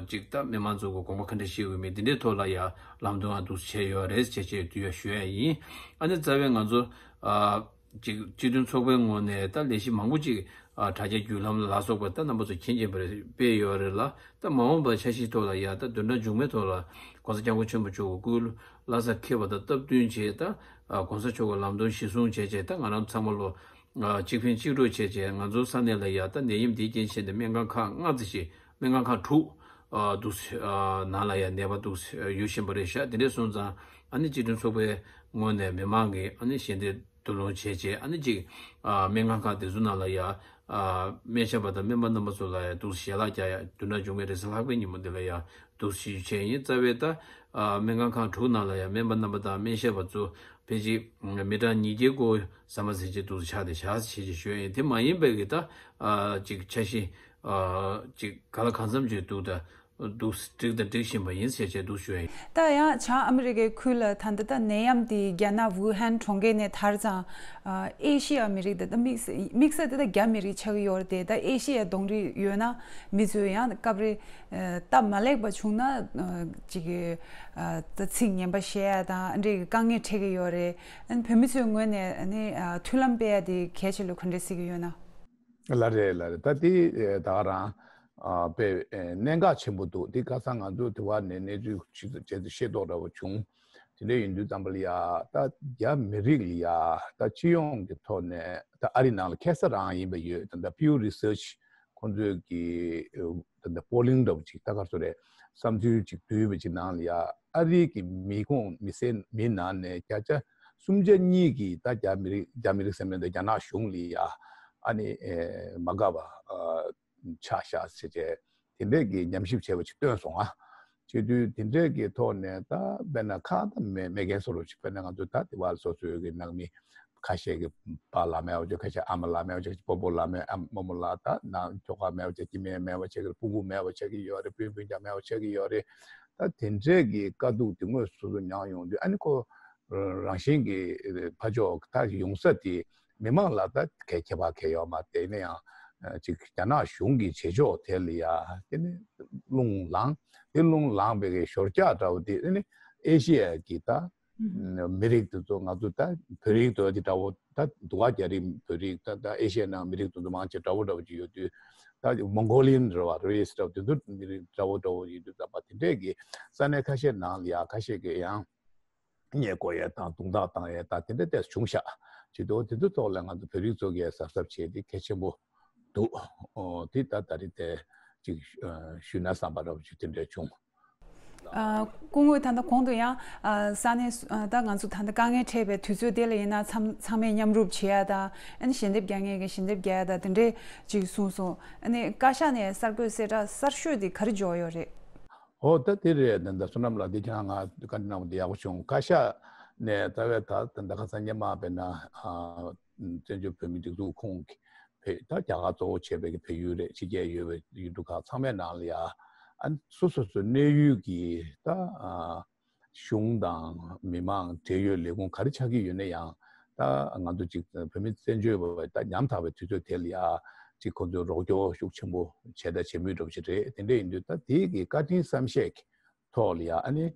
གཅིག་ད་མི་མང་ཚོ་གི་དགོངས་པ་ག་འདྲ་བཞེས་དགོས་མིན་དེ་འདྲའི་ཐོག་ལ་ཡ་ལམ་སྟོན་ཨ་འདུག་བྱས་ཡོད་རེད་ཅེས་བྱས་དུས་ཡ་ཞུ་ཡ་ཡིན། ཨ་ནི་རྩ་བའི་ང་ཚོ་ཨ། ཅིག་སྤྱི་མཐུན་ཚོགས་པའི་ངོས་ནས་ད་ལས་གཞི་མང་པོ་ཅིག་ཨ་དྲ་རྒྱ་བརྒྱུད་ལམ་ལ་ལ་སོགས་པ་ད་རྣམ་པ་ཚོ་མཁྱེན་མཁྱེན་པ་རེད་སྤེལ་ཡོད་རེད་ལ། ད་མ་འོངས་པ་འཆར་གཞིའི་ཐོག་ལ་ཡ་ད་བདུན་ཕྲག་མཇུག་མའི་ཐོག་ལ་༸གོང་ས་༸སྐྱབས་མགོན་ཆེན་པོ་མཆོག་གི་སྐུའི་བླ་གཟའ་འཁེལ་བ་དང་སྟབས་བསྟུན་བྱས་ད་༸གོང་ས་མཆོག་གི་ལམ་སྟོན་གཞིར་བཟུང་བྱས་བྱས་ད་ང་རང་ཚང་མ་ལོ་ཨ་གཅིག་ཕན་གཅིག་གྲོགས་བྱས་བྱས་ང་ཚོ་ས་གནས་ལ་ཡ་ད་ནད་ཡམས་འདིའི་རྐྱེན་བྱས་ནས་སྨན་ཁང་ཁག་ལྔ་ཙམ་ཞིག་སྨན་ཁང་ཁག་དྲུག་ཨ་འདུག་ཨ་ནང་ལ་ཡ་ནད་པ་འདུག་ཡོད་བཞིན་པ་རེད་ཤག་དེ་འདྲས་སོང་ཙང་ཨ་ནི་སྤྱི་མཐུན་ཚོགས་པའི་ངོས་ནས་མི་མང་གི་ཨ་ནི་ཞལ་འདེབས་བསྡུ་སློང་བྱས་རྗེས་ཨ་ནི་གཅིག་ཨ་སྨན་ཁང་ཁག་དེ་ཚོ་ནང་ལ་ཡ་ཨ་སྨན་ཞབས་པ་དང་སྨན་པ་རྣམ་པ་ཚོ་ལ་ཡ་འདུག་ཞལ་ལག་རྒྱག་ཡ་བདུན་ཕྲག་མཇུག་མའི་རེས་གཟའ་ལྷག་པའི་ཉིན་མོ་འདི་ལ་ཡ་འདུག་ཞུ་རྒྱུ་བྱས་ཡིན། རྩ་བའི་ད་ཨ་སྨན་ཁང་ཁག་དྲུག་ནང་ལ་ཡ་སྨན་པ་རྣམ་པ་དང་སྨན་ཞབས་པ་ཚོ་ཕལ་ཆེར་མི་གྲངས་ཉིས་བརྒྱའི་སྐོར་ཟ་མ་ཟིན་ཆེད་འདུག་ཆགས་ཏེ་བཞག་ཞེས་ཞུ་ཡ་ཡིན། དེ་མ་ཡིན་པའི་གི་ད་ཨ་གཅིག་འཆར་གཞི་ཨ་གཅིག་ག་ལ་གང་འཚམ་ཅིག་འདུག་ད། འདུག་འགྲིག་དང་འགྲིག་བཞིན་པ་ཡིན་ཟེར་བྱས་འདུག་ཞུ་ཡ་ཡིན། ད་ཡང་བྱང་ཨ་མི་རི་ཀའི་ཁུལ་ལ་ད་ལྟ་ད་ནད་ཡམས་དེ་རྒྱ་ནག་ཝུ་ཧན་གྲོང་ཁྱེར་ནས་དར་ཙང་ཨ་ཨེ་ཤི་ཡ་མི་རིགས་དང་ད་དམིགས་དམིགས་བསལ་དེ་ད་རྒྱ་མི་རིགས་ཆགས་ཀྱི་ཡོད་རེད་དེ། ད་ཨེ་ཤི་ཡའི་གདོང་རིས་ཡོད་ན་མི་ཚོས་ཡང་སྐབས་རེ་ཨ་སྟབས་མ་ལེགས་པ་བྱུང་ན་ཨ་ཅིག་ཨ་ད་ཚིག་ངན་པ་བཤད་ཡ་དང་ཨ་འདྲའི་དཀའ་ངལ་འཕྲད་ཀྱི་ཡོད་རེད། ཨ་ནི་བོད་མི་ཚོའི་ངོས་ནས་ཨ་ནི་ཨ་མཐུན་ལམ་སྤེལ་ཡ་དེ་གལ་ཆེ་ལོས་ག་འདྲས་གཟིགས་ཀྱི་ཡོད་ན། ལགས་རེད་ལགས་རེད། ད་དེ་ཨེ་ད་ག་རང་ཨ་དཔེ་ཨེ་གནད་འགག་ཆེན་པོ་འདུག་དེ་ཁ་སང་ང་ཚོ་དེ་བ་ནས་གནས་ཚུལ་ཞིག་བྱས་ཏེ་ཤེས་རྟོགས་འདྲ་བོ་བྱུང་། དེ་འདྲ་ཡིན་དུས་ཙམ་པ་ལ་ཡ་ད་རྒྱ་མི་རིགས་ལ་ཡ་ད་སྤྱི་ཡོངས་ཀྱི་ཐོག་ནས་ད་ཨ་རི་ནང་ལ་ཁ་སང་རང་ཡིན་པ་ཡོད། ད་ད་Pew Research་ཁོང་ཚོས་ཀྱི་ད་ད་polling་འདྲ་བོ་ཅིག་ད་ག་རེ་ཟེར་རེད། བསམ་ཚུལ་ཅིག་བསྡུས་པ་ཅིག་ནང་ལ་ཡ་ཨ་རི་གི་མི་ཁོངས་མི་སེར་མི་ནང་ནས་བརྒྱ་ཆ་སུམ་ཆ་གཉིས་ཀྱིས་ད་རྒྱ་མི་རིགས་རྒྱ་མི་རིགས་ཟེར་མེད་འདི་རྒྱ་ནག་གཞུང་ལ་ཡ་ཨ་ནི་ཨེ་མ་དགའ་བ་ཨ་ཆགས་ཤག་ཟེར་བྱས་དེ་འདྲས་ཀྱི་ཉམས་ཞིབ་བྱས་པ་ཅིག་བཏོན་སོང་ཨ། བྱེད་དུས་དེ་འདྲས་ཀྱི་ཐོག་ནས་ད་དཔེར་ན་ཁག་ད་མེད་མེད་མཁན་བཟོ་འདྲ་ཅིག་དཔེར་ན་ང་ཚོ་ད་དེ་བར་སོ་སོའི་གི་ནང་མི་ཁ་ཤས་ཀྱི་པཱ་ལགས་མེད་པ་ཅིག་ཁ་ཤས་ཨ་མ་ལགས་མེད་པ་ཅིག་སྤོ་བོ་ལགས་མེད་ཨ་རྨོ་མོ་ལགས་ད་ནང་ཁྱོ་ག་མེད་པ་ཅིག་སྐྱེ་དམན་མེད་པ་ཅིག་སྤུ་གུ་མེད་པ་ཅིག་ཡོད་རེད། སྤུན་སྤུན་ཀྱག་མེད་པ་ཅིག་ཡོད་རེད། ད་དེ་འདྲས་ཀྱི་དཀའ་སྡུག་དེ་དངོས་སུ་སོ་སོ་མྱངས་ཡོང་དུས་ཨ་ནི་ཁོ་རང་བཞིན་གྱི་ཕ་ཕྱོགས་ད་ཡོང་ས་དེ་མི་མང་ལ་ད་གལ་ཁྱད་པར་གལ་ཡོད་མ་རེད། ཡིན་ན་ཡང་ཅིག་རྒྱ་ནག་གཞུང་གི་བྱེད་ཕྱོགས་དེ་ལ་ཡ་དེ་ནི་རླུང་ལངས། དེ་རླུང་ལངས་པའི་གི་ཞོར་རྒྱག་འདྲ་བོ་དེ་ནི་ཨེ་ཤི་ཡ་གི་ད་མི་རིགས་དེ་ཚོ་ང་ཚོ་ད་བོད་རིགས་དེ་འདྲ་བོ་ད་འདུག་བ། རྒྱ་རིགས་བོད་རིགས་ད་ད་ཨེ་ཤི་ཡ་ནང་མི་རིགས་དེ་ཚོ་མང་ཆེ་འདྲ་བོ་འདྲ་བོ་ཅིག་ཡོད་དུས་ད་མོང་གོ་ལི་ཡན་རེད་བ། རེས་འདྲ་བོ་དེ་ཚོ་མི་རིགས་འདྲ་བོ་འདྲ་བོ་ཡོད་དུས་ཙམ་པ་དེ་འདྲས་ཀྱི་ས་གནས་ཁ་ཤས་ནང་ལ་ཡ་ཁ་ཤས་ཀྱི་ཡང་རྙེད་དགོས་ཡས་དང་རྡུང་རྡེག་བཏང་ཡས་དང་དེ་འདྲ་ཏོག་ཙམ་བྱུང་ཤག་བྱེད་དུས་དེ་ཚོའི་ཐོག་ལ་ང་ཚོ་བོད་རིགས་ཚོ་གིས་གཟབ་གཟབ་བྱས་ཏེ་གལ་ཆེན་པོ་འདུག་ཨོ་དེ་ད་ད་རེས་དེ་ ཅིག་ཞུས་ན་བསམ་པ་འདྲ་བོ་ཅིག་དེ་འདྲ་བྱུང་། སྐུ་ངོ་ད་ལྟ་གོང་དུ་ཡང་ས་གནས་ད་ང་ཚོ་ད་ལྟ་དཀའ་ངལ་འཕྲད་པའི་དུས་ཚོད་དེ་ལ་ཡིན་ན་ཚང་ཚང་མས་མཉམ་རུབ་བྱེད་ཡ་དང་ཨ་ནི་ཞལ་འདེབས་རྒྱག་མཁན་གྱིས་ཞལ་འདེབས་རྒྱག་ཡ་དང་དེ་འདྲས་ཅིག་གསུངས་སོང་། ཨ་ནི་བཀའ་ཤག་ནས་གསར་འགོད་གསལ་བསྒྲགས་གསར་ཤོས་དེ་ག་རེ་འབྱོར་ཡོད་རེད། ཨོ་ད་དེ་རེད། ད་ད་བསོད་ནམས་ལགས་དེ་ཁྱེད་རང་ང་བཀའ་འདྲི་གནང་བ་དེ་ཡག་པོ་བྱུང་། བཀའ་ཤག་ནས་རྩ་བའི་ད་ད་ད་ཁ་སང་སྔོན་མ་བྱས་ན་བཙན་བྱོལ་བོད་མིའི་སྒྲིག་འཛུགས་ཁོངས་ཀྱི་བོད་ད་རྒྱ་གར་གཙོ་བོ་བྱས་པའི་བལ་ཡུལ་རེད། ཕྱི་རྒྱལ་ཡོད་པའི་ཡུལ་གྲུ་ཁག་ཚང་མའི་ནང་ལ་ཡ་ཨ་སོ་སོ་སོའི་གནས་ཡུལ་གྱི་ད་གཞུང་དང་མི་མང་འབྲེལ་ཡོད་ལས་ཁུངས་ག་རེ་ཆགས་ཀྱི་ཡོད་ན་ཡང་ད་ང་ཚོ་ཅིག་བོད་མི་བཙན་བྱོལ་བ་ད་ཉམ་ཐག་པའི་དུས་ཚོད་དེ་ལ་ཡ་ཅིག་ཁོ་ཚོས་རོགས་སྐྱོར་ཤུགས་ཆེན་པོ་བྱས་ད་བྱེད་མུས་འདྲ་བོ་ཞིག་རེད། དེ་འདྲ་ཡིན་དུས་ད་དེ་གི་བཀའ་དྲིན་བསམ་ཤེས་ཀྱི་ཐོག་ལ་ཡ་ཨ་ནི་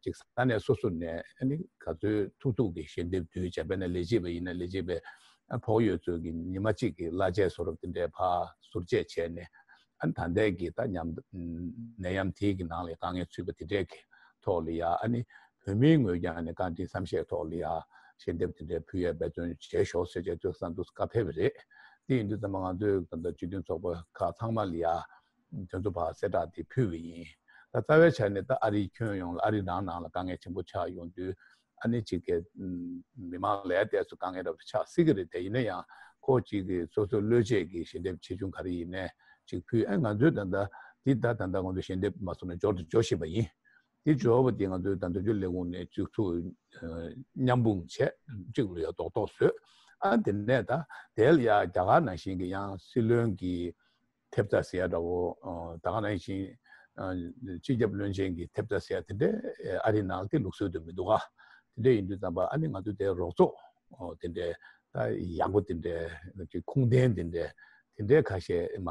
ཅིག་ས་གནས་སོ་སོ་ནས་ཨ་ནི་ག་ཚོད་ཐུབ་ཐུབ་ཀྱི་ཞལ་འདེབས་བསྡུས་བྱས། དཔེར་ན་ལས་བྱེད་པ་ཡིན་ན་ལས་བྱེད་པའི་ཕོགས་ཡོད་ཚོད་ཀྱི་ཉི་མ་གཅིག་གི་གླ་ཆ་བཟོ་འདྲ་དེ་འདྲའི་ཕར་ཟུར་བཅད་བྱས་ནས་ཨ་ནི་ད་ལྟའི་གི་ད་ཉམས་ནད་ཡམས་དེའི་གི་ནང་ལ་དཀའ་ངལ་ཚུད་པ་དེ་འདྲའི་གི་ཐོག་ལ་ཡ་ཨ་ནི་བོད་མིའི་ངོས་ཀྱང་ནས་བཀའ་དྲིན་བསམ་ཤེས་ཐོག་ལ་ཡ་ཞལ་འདེབས་དེ་འདྲའི་ཕུལ་ཡ་འབད་བརྩོན་བྱས་ཤོག་ཟེར་བྱས་ཐོས་བསམ་འདུག་བཀའ་ཕེབས་པ་རེད། དེ་ཡིན་དུས་ཙམ་པ་ང་ཚོས་ད་ལྟ་སྤྱི་མཐུན་ཚོགས་པ་ཁག་ཚང་མ་ལ་ཡ་དེ་ཚོ་ཕར་གསལ་བསྒྲགས་དེ་ཕུལ་བ་ཡིན། ད་རྩ་བའི་ཆ་ནས་ད་ཨ་རིའི་ཁྱོན་ཡོངས་ལ་ཨ་རིའི་ནང་ནང་ལ་དཀའ་ངལ་ཆེན་པོ་ཆགས་ཡོང་དུས་ཨ་ནི་གཅིག་གི་མི་མང་ལ་དེ་ཚོ་དཀའ་ངལ་འདྲ་པོ་ཆགས་སྲིད་ཀྱི་རེད། དེ་ཡིན་ན་ཡང་ཁོ་གཅིག་གི་སོ་སོའི་བློས་བྱས་ཀྱི་ཞལ་འདེབས་ཆེ་ཆུང་ག་རེ་ཡིན་ནའི་གཅིག་ཕུལ། ཨ་ང་ཚོས་ད་ལྟ་འདི་ད་ད་ལྟ་ང་ཚོ་ཞལ་འདེབས་མ་སོང་ན་འབྱོར་དུ་འབྱོར་བཞིན་པ་ཡིན། དེ་འབྱོར་བ་དེ་ང་ཚོས་ད་དོན་གཅོད་ལས་ཁུངས་ནས་གཅིག་ཚུར་མཉམ་སྤུངས་བྱས་གཅིག་ལ་ཡ་རྡོག་རྡོག་བཟོས། ཨ་དེ་ནས་ད་དེ་ལ་ཡ་རྒྱ་གར་ནང་བཞིན་གྱི་ཡང་སྲིད་བློན་གྱི་ཐེབས་རྩ་ཟེར་ཡ་འདྲ་བོ། ད་ག་ནང་བཞིན་སྤྱི་ཁྱབ་བློན་ཆེན་གྱི་ཐེབས་རྩ་ཟེར་ཡ་དེ་འདྲའི་ཨ་རིའི་ནང་དེ་ལུགས་སྲོལ་དུ་མི་འདུག་ག་དེ་འདྲ་ཡིན་དུས་ཙམ་པ་ཨ་ནི་ང་ཚོ་དེ་རོགས་ཚོགས་དེ་འདྲའི་ད་ཡག་པོ་དེ་འདྲའི་ཅིག་ཁུངས་ལྡན་དེ་འདྲའི་དེ་འདྲའི་ཁ་ཤས་མ་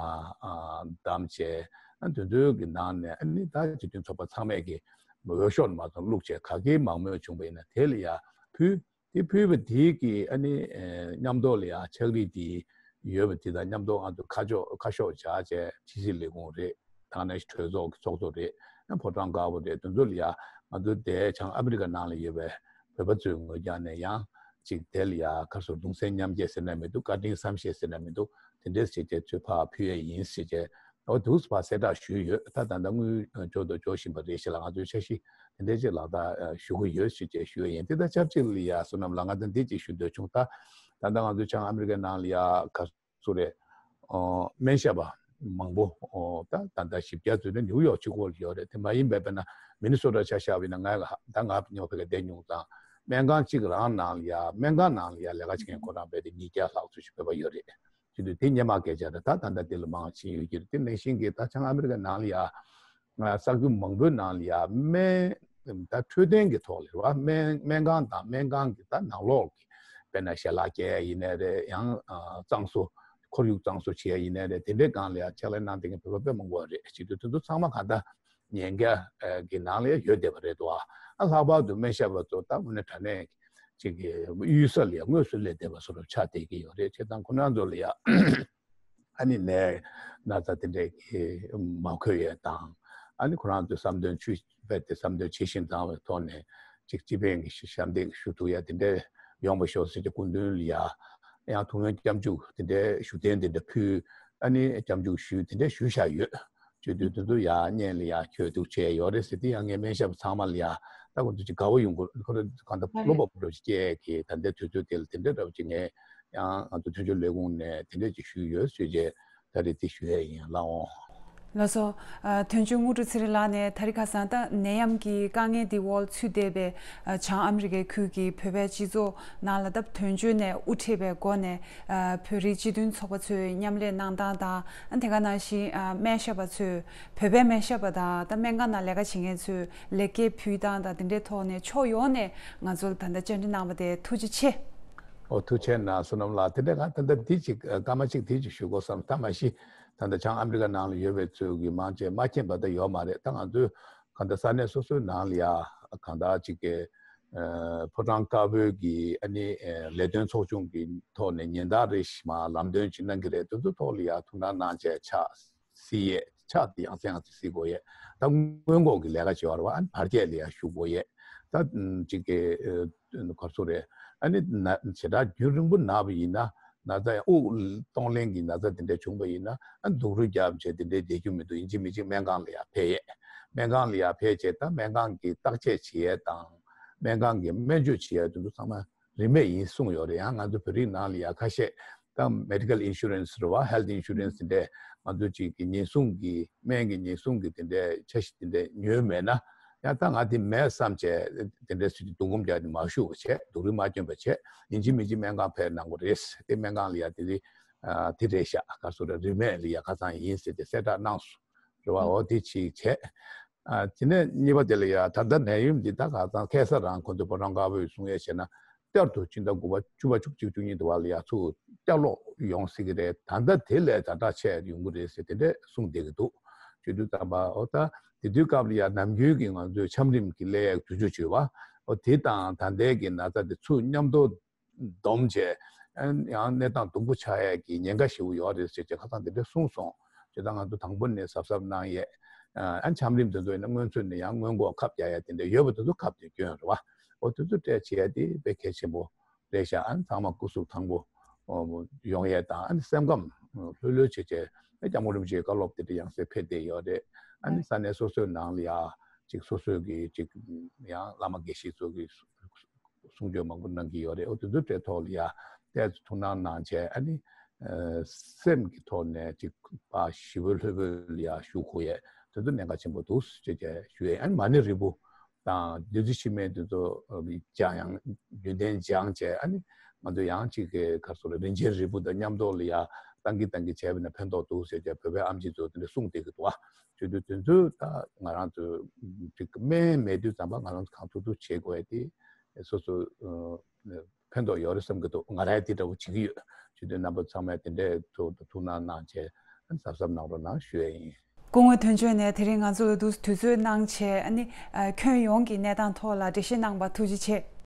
བདམས་བྱས། ཨ་དེ་ཚོའི་གི་ནང་ནས་ཨ་ནི་ད་སྤྱི་མཐུན་ཚོགས་པ་ཚང་མས་ཀྱི་འོས་ཤོག་མ་གཏོགས་བླུགས་བྱས་ག་གེ་མང་མོས་བྱུང་བ་ཡིན་ན་དེ་ལ་ཡ་ཕུལ། དེ་ཕུལ་བ་དེའི་གི་ཨ་ནི་མཉམ་དུ་ལ་ཡ་ཕྱག་བྲིས་དེ་ཡོད་པ་དེ་དང་མཉམ་དུ་ང་ཚོ་ཁ་ཕྱོགས་ཁ་ཕྱོགས་བྱ་བྱས་ཕྱི་སྲིད་ལས་ཁུངས་རེད། ད་ནས་གྲོས་ཚོགས་ཀྱི་ཚོགས་གཙོ་རེད། ཕོ་བྲང་དཀར་པོ་རེད། དེ་ཚོ་ལ་ཡ་ང་ཚོ་དེ་བྱང་ཨ་མི་རི་ཀ་ནང་ལ་ཡོད་པའི་བོད་པ་ཚོའི་ངོས་ཀྱང་ནས་ཡང་ཅིག་དེ་ལ་ཡ་ཁ་སོ་གདུང་སེམས་མཉམ་སྐྱེད་ཟེར་ན་མི་འདུག་བཀའ་དྲིན་བསམ་ཤེས་ཟེར་ན་མི་འདུག་དེ་འདྲས་བྱས་བྱས་ཚོད་ཕར་ཕུལ་ཡས་ཡིན་ཟེར་བྱས། འོ་དུས་ཕར་གསལ་བསྒྲགས་ཞུས་ཡོད། ད་ད་ལྟ་དངུལ་འབྱོར་དུ་འབྱོར་བཞིན་པ་རེད་ཤག་ལ་ང་ཚོའི་འཆར་གཞི་དེ་འདྲས་ཅིག་ལག་བསྟར་ཞུ་གི་ཡོད་ཟེར་བྱས་ཞུ་ཡས་ཡིན། དེ་ད་ཆབས་ཅིག་ལ་ཡ་བསོད་ནམས་ལགས་ང་ཚོ་འདི་ཅིག་ཞུ་འདོད་བྱུང་། ད་ད་ལྟ་ང་ཚོ་བྱང་ཨ་མི་རི་ཀའི་ནང་ལ་ཡ་ག་སུ་རེད། ཨོ་སྨན་ཞབས་པ་མང་པོ་ཨོ་ད་ད་ལྟ་བཞི་བརྒྱ་ཙམ་ནི་ནིའུ་ཡོག་གཅིག་པོ་ལ་ཡོད་རེད། དེ་མ་ཡིན་པའི་དཔེར་ན་མི་ནི་སོ་ཊ་ཆ་བཞག་པ་ཡིན་ན་ང་ལ་ད་ང་ཉོ་བའི་བསྡད་མྱོང་ཙང་སྨན་ཁང་གཅིག་རང་ནང་ལ་ཡ་སྨན་ཁང་ནང་ལ་ཡ་ལས་ཀ་བྱེད་མཁན་ཁོ་རང་བས་དེ་ཉིས་བརྒྱ་ལྷག་ཙམ་ཞིག་བོད་པ་ཡོད་རེད། དེ་དུས་དེ་སྔོན་མ་སྐད་ཆ་རེད། ད་ད་ལྟ་དེ་ལ་མང་ཕྱིན་ཡོད་ཀྱི་རེད། དེ་ནང་བཞིན་གྱི་ད་བྱང་ཨ་མི་རི་ཀའི་ནང་ལ་ཡ་ང་ས་ཁུལ་མང་པོའི་ནང་ལ་ཡ་སྨན་ད་འཕྲོད་བསྟེན་གྱི་ཐོག་ལ་རེད་བ། སྨན་སྨན་ཁང་དང་སྨན་ཁང་གི་ད་ནང་ལོགས་ཀྱི་དཔེར་ན་ཞལ་ལག་སྐྱེལ་ཡ་ཡིན་ནའི་རེད། ཡང་གཙང་བཟོ་ཁོར་ཡུག་གཙང་བཟོ་བྱེད་ཡ་ཡིན་ནའི་རེད། དེ་འདྲའི་སྒང་ལ་ཡ་ཕྱག་ལས་གནང་བསྡད་མཁན་བོད་པ་དཔེ་མང་པོ་རེད། བྱེད་དུས་དེ་ཚོ་ཚང་མ་གང་ལྟར་ཉེན་ཁ་གི་ནང་ལ་ཡ་ཡོད་བསྡད་པ་རེད་དོ། ཨ་ལྷག་པར་དུ་སྨན་ཞབས་པ་ཚོ་ད་དངོས་གནས་དྲང་གནས་ཅིག་གི་གཡུལ་ས་ལ་ཡ་དངོས་སུ་སླེབས་བསྡད་པ་བཟོ་འདྲ་ཆགས་བསྡད་ཀྱི་ཡོད་རེད། བྱས་ཙང་ཁོ་རང་ཚོ་ལ་ཡ་ཨ་ནི་ནད་ན་ཚ་དེ་འདྲས་ཀྱི་མ་འཁོད་ཡས་དང་། ཨ་ནི་ཁོ་རང་ཚོའི་བསམ་དོན་ཆུད་པའི་དེ་བསམ་དོན་ཇི་བཞིན་བཏང་བའི་ཐོག་ནས་ཅིག་སྤྱི་ཕན་གྱི་ཞབས་འདེགས་ཞུ་ཐུབ་ཡ་དེ་འདྲས་ཡོང་བ་ཤོག་ཟེར་གྱི་སྐུ་མདུན་ལ་ཡ་ཡང་ཐུགས་སྨོན་སྐྱབས་འཇུག་དེ་འདྲས་ཞུ་རྟེན་དེ་འདྲ་ཕུལ། ཨ་ནི་སྐྱབས་འཇུག་ཞུས་དེ་འདྲས་ཞུས་བཞག་ཡོད། བྱེད་དུས་དེ་ཚོ་ཡ་སྔོན་ལ་ཡ་ཁྱོད་ཐུགས་ཆེ་ཡོད་རེད་ཟེར་དེ་ཡང་ངས་སྨན་ཞབས་ཚང་མ་ལ་ཡ་ད་ཁོ་ཚོ་ཅིག་དགའ་བོ་ཡོང་གི་རེད། ཁོ་ཚོ་གང་ལྟར་བློ་སྤོབས་འདྲ་ཅིག་སྐྱེ་གི་ད་ལྟའི་དུས་ཚོད་དེ་ལ་དེ་འདྲ་འདྲ་བོ་ཅིག་ངས་ཡང་ང་ཚོ་དོན་གཅོད་ལས་ཁུངས་ནས་དེ་འདྲ་ཅིག་ཞུས་ཡོད་ཟེར་བྱས་ད་རེས་དེ་ཞུ་ཡས་ཡིན། ལགས་འོང་། ལགས་སོ། ཨ་དོན་གཅོད་དངོས་གྲུབ་ཚེ་རིང་ལགས་ནས་ད་རེས་ཁ་སང་ད་ནད་ཡམས་ཀྱི་དཀའ་ངལ་འདི་འོག་ཚུད་བསྡད་པའི་ཨ་བྱང་ཨ་མི་རི་ཀའི་ཁུལ་གྱི་བོད་པའི་སྤྱི་ཚོགས་ནང་ལ་ད་དོན་གཅོད་ནས་དབུ་ཁྲིད་པའི་སྒོ་ནས་ཨ་བོད་རིགས་སྤྱི་མཐུན་ཚོགས་པ་ཚོས་མཉམ་ལས་གནང་སྟངས་དང་། ཨ་དེ་ག་ནང་བཞིན་ཨ་སྨན་ཞབས་པ་ཚོས་བོད་པའི་སྨན་ཞབས་པ་དང་ད་སྨན་ཁང་ནང་ལས་ཀ་བྱེད་མཁན་ཚོས་ལེགས་སྐྱེས་ཕུལ་སྟངས་དང་དེ་འདྲའི་ཐོག་ནས་ཕྱོགས་ཡོངས་ནས་ང་ཚོ་ལ་ད་ལྟ་བཅར་འདྲི་གནང་བ་དེ་ཐུགས་རྗེ་ཆེ། ཨོ་ཐུགས་རྗེ་གནང་བསོད་ནམས་ལགས། དེ་འདྲ་ག་ད་ལྟ་འདི་ཅིག་སྐར་མ་གཅིག་དེ་ཅིག་ཞུ་དགོས་བསམ། ད་མ་གཞི་ད་ལྟ་བྱང་ཨ་མི་རི་ཀ་ནང་ལ་ཡོད་པའི་ཚོས་ཀྱི་མང་ཆེ་མ་མཁྱེན་པ་ད་ཡོད་མ་རེད། ད་ང་ཚོའི་གང་ལྟར་ས་གནས་སོ་སོའི་ནང་ལ་ཡ་གང་ལྟར་ཅིག་གི་ཕོ་བྲང་དཀར་པོའི་གི་ཨ་ནི་ལས་དོན་ཚོགས་ཆུང་གི་ཐོག་ནས་ཉིན་ལྟར་རེ་བཞིན་མ་ལམ་སྟོན་ཅིག་གནང་གི་རེད། དེ་ཚོའི་ཐོག་ལ་ཡ་ཐུགས་སྣང་གནང་བྱས་ཕྱག་བསིལ་ཡས་ཕྱག་དེ་ཡང་སེ་ཡང་སེ་བསིལ་དགོས་ཡས། ད་སྔོན་འགོག་གི་ལས་ཀ་བྱེད་པ་རེད་བ། ཨ་ནི་བར་ཆད་ལ་ཡ་ཞུགས་དགོས་ཡས། ད་ཅིག་གི་ག་རེ་ཟེར་རེད། ཨ་ནི་ན་བྱེ་བྲག་རྒྱུན་རིང་པོ་ན་བ་ཡིན་ན་ ན་ཚ་ཡང་དབུགས་གཏོང་ལེན་གྱི་ན་ཚ་དེ་འདྲ་བྱུང་བ་ཡིན་ན་ཨ་སྡུག་རུས་རྒྱབ་བྱས་དེ་འདྲ་བསྡད་རྒྱུ་མི་འདུག་ཡིན་གཅིག་མིན་གཅིག་སྨན་ཁང་ལ་ཡར་ཕེབས་ཡས། སྨན་ཁང་ལ་ཡར་ཕེབས་བྱས་ད་སྨན་ཁང་གི་བརྟག་དཔྱད་བྱེད་ཡས་དང་། སྨན་ཁང་གི་སྨན་བཅོས་བྱེད་ཡས་དེ་ཚོ་ཚང་མ་རིན་མེད་ཡིན་གསུངས་ཡོད་རེད། ཡང་ང་ཚོ་བོད་རིགས་ནང་ལ་ཡ་ཁ་ཤས་ད་medical insurance་རེད་བ། health insurance་འདྲ་ང་ཚོ་གཅིག་གི་ཉེན་སྲུང་གི་སྨན་གྱི་ཉེན་སྲུང་གི་དེ་འདྲའི་འཆར་གཞི་དེ་འདྲ་ཉོས་མེད་ན་ཡང་ད་ང་དེ་མེད་བསམ་བྱས་དེ་འདྲའི་སྲིད་ཀྱི་སྡུག་སྒོམ་རྒྱག་དེ་མ་ཞུགས་པ་བྱས་སྡུག་རུས་མ་སྐྱོན་པ་བྱས་ཡིན་གཅིག་མིན་གཅིག་སྨན་ཁང་ཕེབས་གནང་དགོས་རེད། དེ་སྨན་ཁང་ལ་ཡ་དེ་རིང་དེ་རེད་ཤག་ག་སོ་ར་རིན་མེད་ལ་ཡ་ཁ་སང་ཡིན་ཟེར་ཏེ་གསལ་བསྒྲགས་གནང་སོང་རེད་བ། འོ་དེ་གཅིག་བྱས། ཨ་དེ་ནས་གཉིས་པ་དེ་ལ་ཡ་ད་ལྟ་ནད་ཡམས་འདི་ད་ག་ཚང་ཁ་སང་རང་ཁོ་ཚོ་ཕོ་བྲང་དཀར་པོས་གསུང་ཡས་བྱས་ན་བསྐྱར་དུ་སྤྱི་ཟླ་དགུ་པ་བཅུ་པ་བཅུ་གཅིག་བཅུ་གཉིས་དུ་བ་ལ་ཡ་ཚུར་བསྐྱར་ལོག་ཡོང་སྲིད་ཀྱི་རེད། ད་ལྟ་དེ་ལས་ཛ་དྲག་ཆེ་ཡོང་གི་རེད་ཟེར་དེ་འདྲས་གསུངས་བསྡད་ཀྱི་འདུག་བྱེད་དུས་ཙམ་པ་འོ་ད་དེ་དུས་སྐབས་ལ་ཡ་ནམ་རྒྱུན་གྱི་ང་ཚོའི་ཆམ་རིམས་ཀྱི་ལས་ཡག་དུས་ཚོད་བྱོས་པ་འོ་དེ་དང་ད་ལྟའི་གི་ན་ཚ་དེ་ཚུར་མཉམ་དུ་བསྡོམས་བྱས་ཡང་གནས་སྟངས་སྡུག་པོ་ཆགས་ཡས་ཀྱི་ཉེན་ཁ་ཞེ་པོ་ཡོད་རེད་ཟེར་བྱས་ཁ་སང་དེ་འདྲས་གསུངས་སོང་། བྱས་ཙང་ང་ཚོ་དང་པོ་ནས་གཟབ་གཟབ་གནང་ཡས། ཨ་ཆམ་རིམས་དེ་ཚོ་ཡིན་ན་སྔོན་ཚུད་ནས་ཡང་སྔོན་འགོག་ཁབ་རྒྱག་ཡས་དེ་འདྲས་ཡོད་པ་དེ་ཚོ་ཁབ་དེ་གྱོན་རེད་བ། འོ་དེ་ཚོ་སྤྲད་བྱས་ཡས་དེ་དཔེ་གལ་ཆེན་པོ་རེད་ཤག་ཨ་ཚང་མ་སྐུ་གཟུགས་ཐང་པོ་ཡོང་ཡས་དང་ཨ་སེམས་ཁམས་ལྷོད་ལྷོད་བྱས་བྱས་ཨ་སྐྱབས་མགོན་རིན་པོ་ཆེའི་བཀའ་སློབ་དེ་འདྲས་ཡང་སེ་ཕེབས་བསྡད་ཡོད་རེད། ཨ་ནི་ས་གནས་སོ་སོའི་ནང་ལ་ཡ་ཅིག་སོ་སོའི་གི་ཅིག་ཡང་བླ་མ་དགེ་བཤེས་ཚོ་གི་གསུང་ཆོས་མང་པོ་གནང་གི་ཡོད་རེད། འོ་དེ་ཚོ་དེ་ཐོག་ལ་ཡ་ཏོག་ཙམ་ཐུགས་སྣང་གནང་བྱས་ཨ་ནི་ཨ་སེམས་ཀྱི་ཐོག་ནས་ཅིག་ཕར་ཞི་བའི་ལྷོད་པོ་ལ་ཡ་ཞུགས་དགོས་ཡས་དེ་ཚོ་གནད་འགག་ཆེན་པོ་འདུག་ཅེས་བྱས་ཞུ་ཡས། ཨ་ནི་མ་ཎི་རིལ་བུ་དང་བདུད་རྩི་འཆི་མེད་དེ་ཚོ་སྦྱང་ཡང་རྒྱུན་ལྡན་སྦྱང་བྱས་ཨ་ནི་ང་ཚོ་ཡང་ཅིག་གི་ག་རེ་ཟེར་རིན་ཆེན་རིལ་བུ་དང་མཉམ་དུ་ལ་ཡ་བཏང་གི་བཏང་གི་བྱས་པ་ན་ཕན་ཐོགས་འདུག་ཟེར་བྱས་བོད་པའི་ཨེམ་ཆི་ཚོ་དེ་འདྲ་གསུངས་བསྡད་ཀྱི་འདུག་ཨ། བྱེད་དུས་དེ་ཚོ་ད་ང་རང་ཚོ་ཅིག་སྨན་མེད་དུས་ཙམ་པ་ང་རང་ཚོ་གང་ཐུབ་ཐུབ་བྱེད་དགོས་ཡ་དེ་སོ་སོ་ཨ་ཕན་ཐོགས་ཡོད་རེད་བསམ་གྱི་འདུག་ང་རང་ཡང་དེ་འདྲ་བོ་བྱེད་ཀྱི་ཡོད། བྱེད་དུས་རྣམ་པ་ཚང་མས་དེ་འདྲའི་ཐུགས་ཐུགས་སྣང་གནང་བྱས་གཟབ་གཟབ་གནང་རོགས་གནང་ཞུ་ཡ་ཡིན། སྐུ་ངོ་དོན་གཅོད་ནས་དེ་རིང་ང་ཚོ་ལ་འདུག་དུས་ཚོད་གནང་བྱས་ཨ་ནི་ཨ་ཁྱོན་ཡོངས་ཀྱི་གནས་སྟངས་ཐོག་ལ་འགྲེལ་བཤད་གནང་བར་ཐུགས་རྗེ་ཆེ།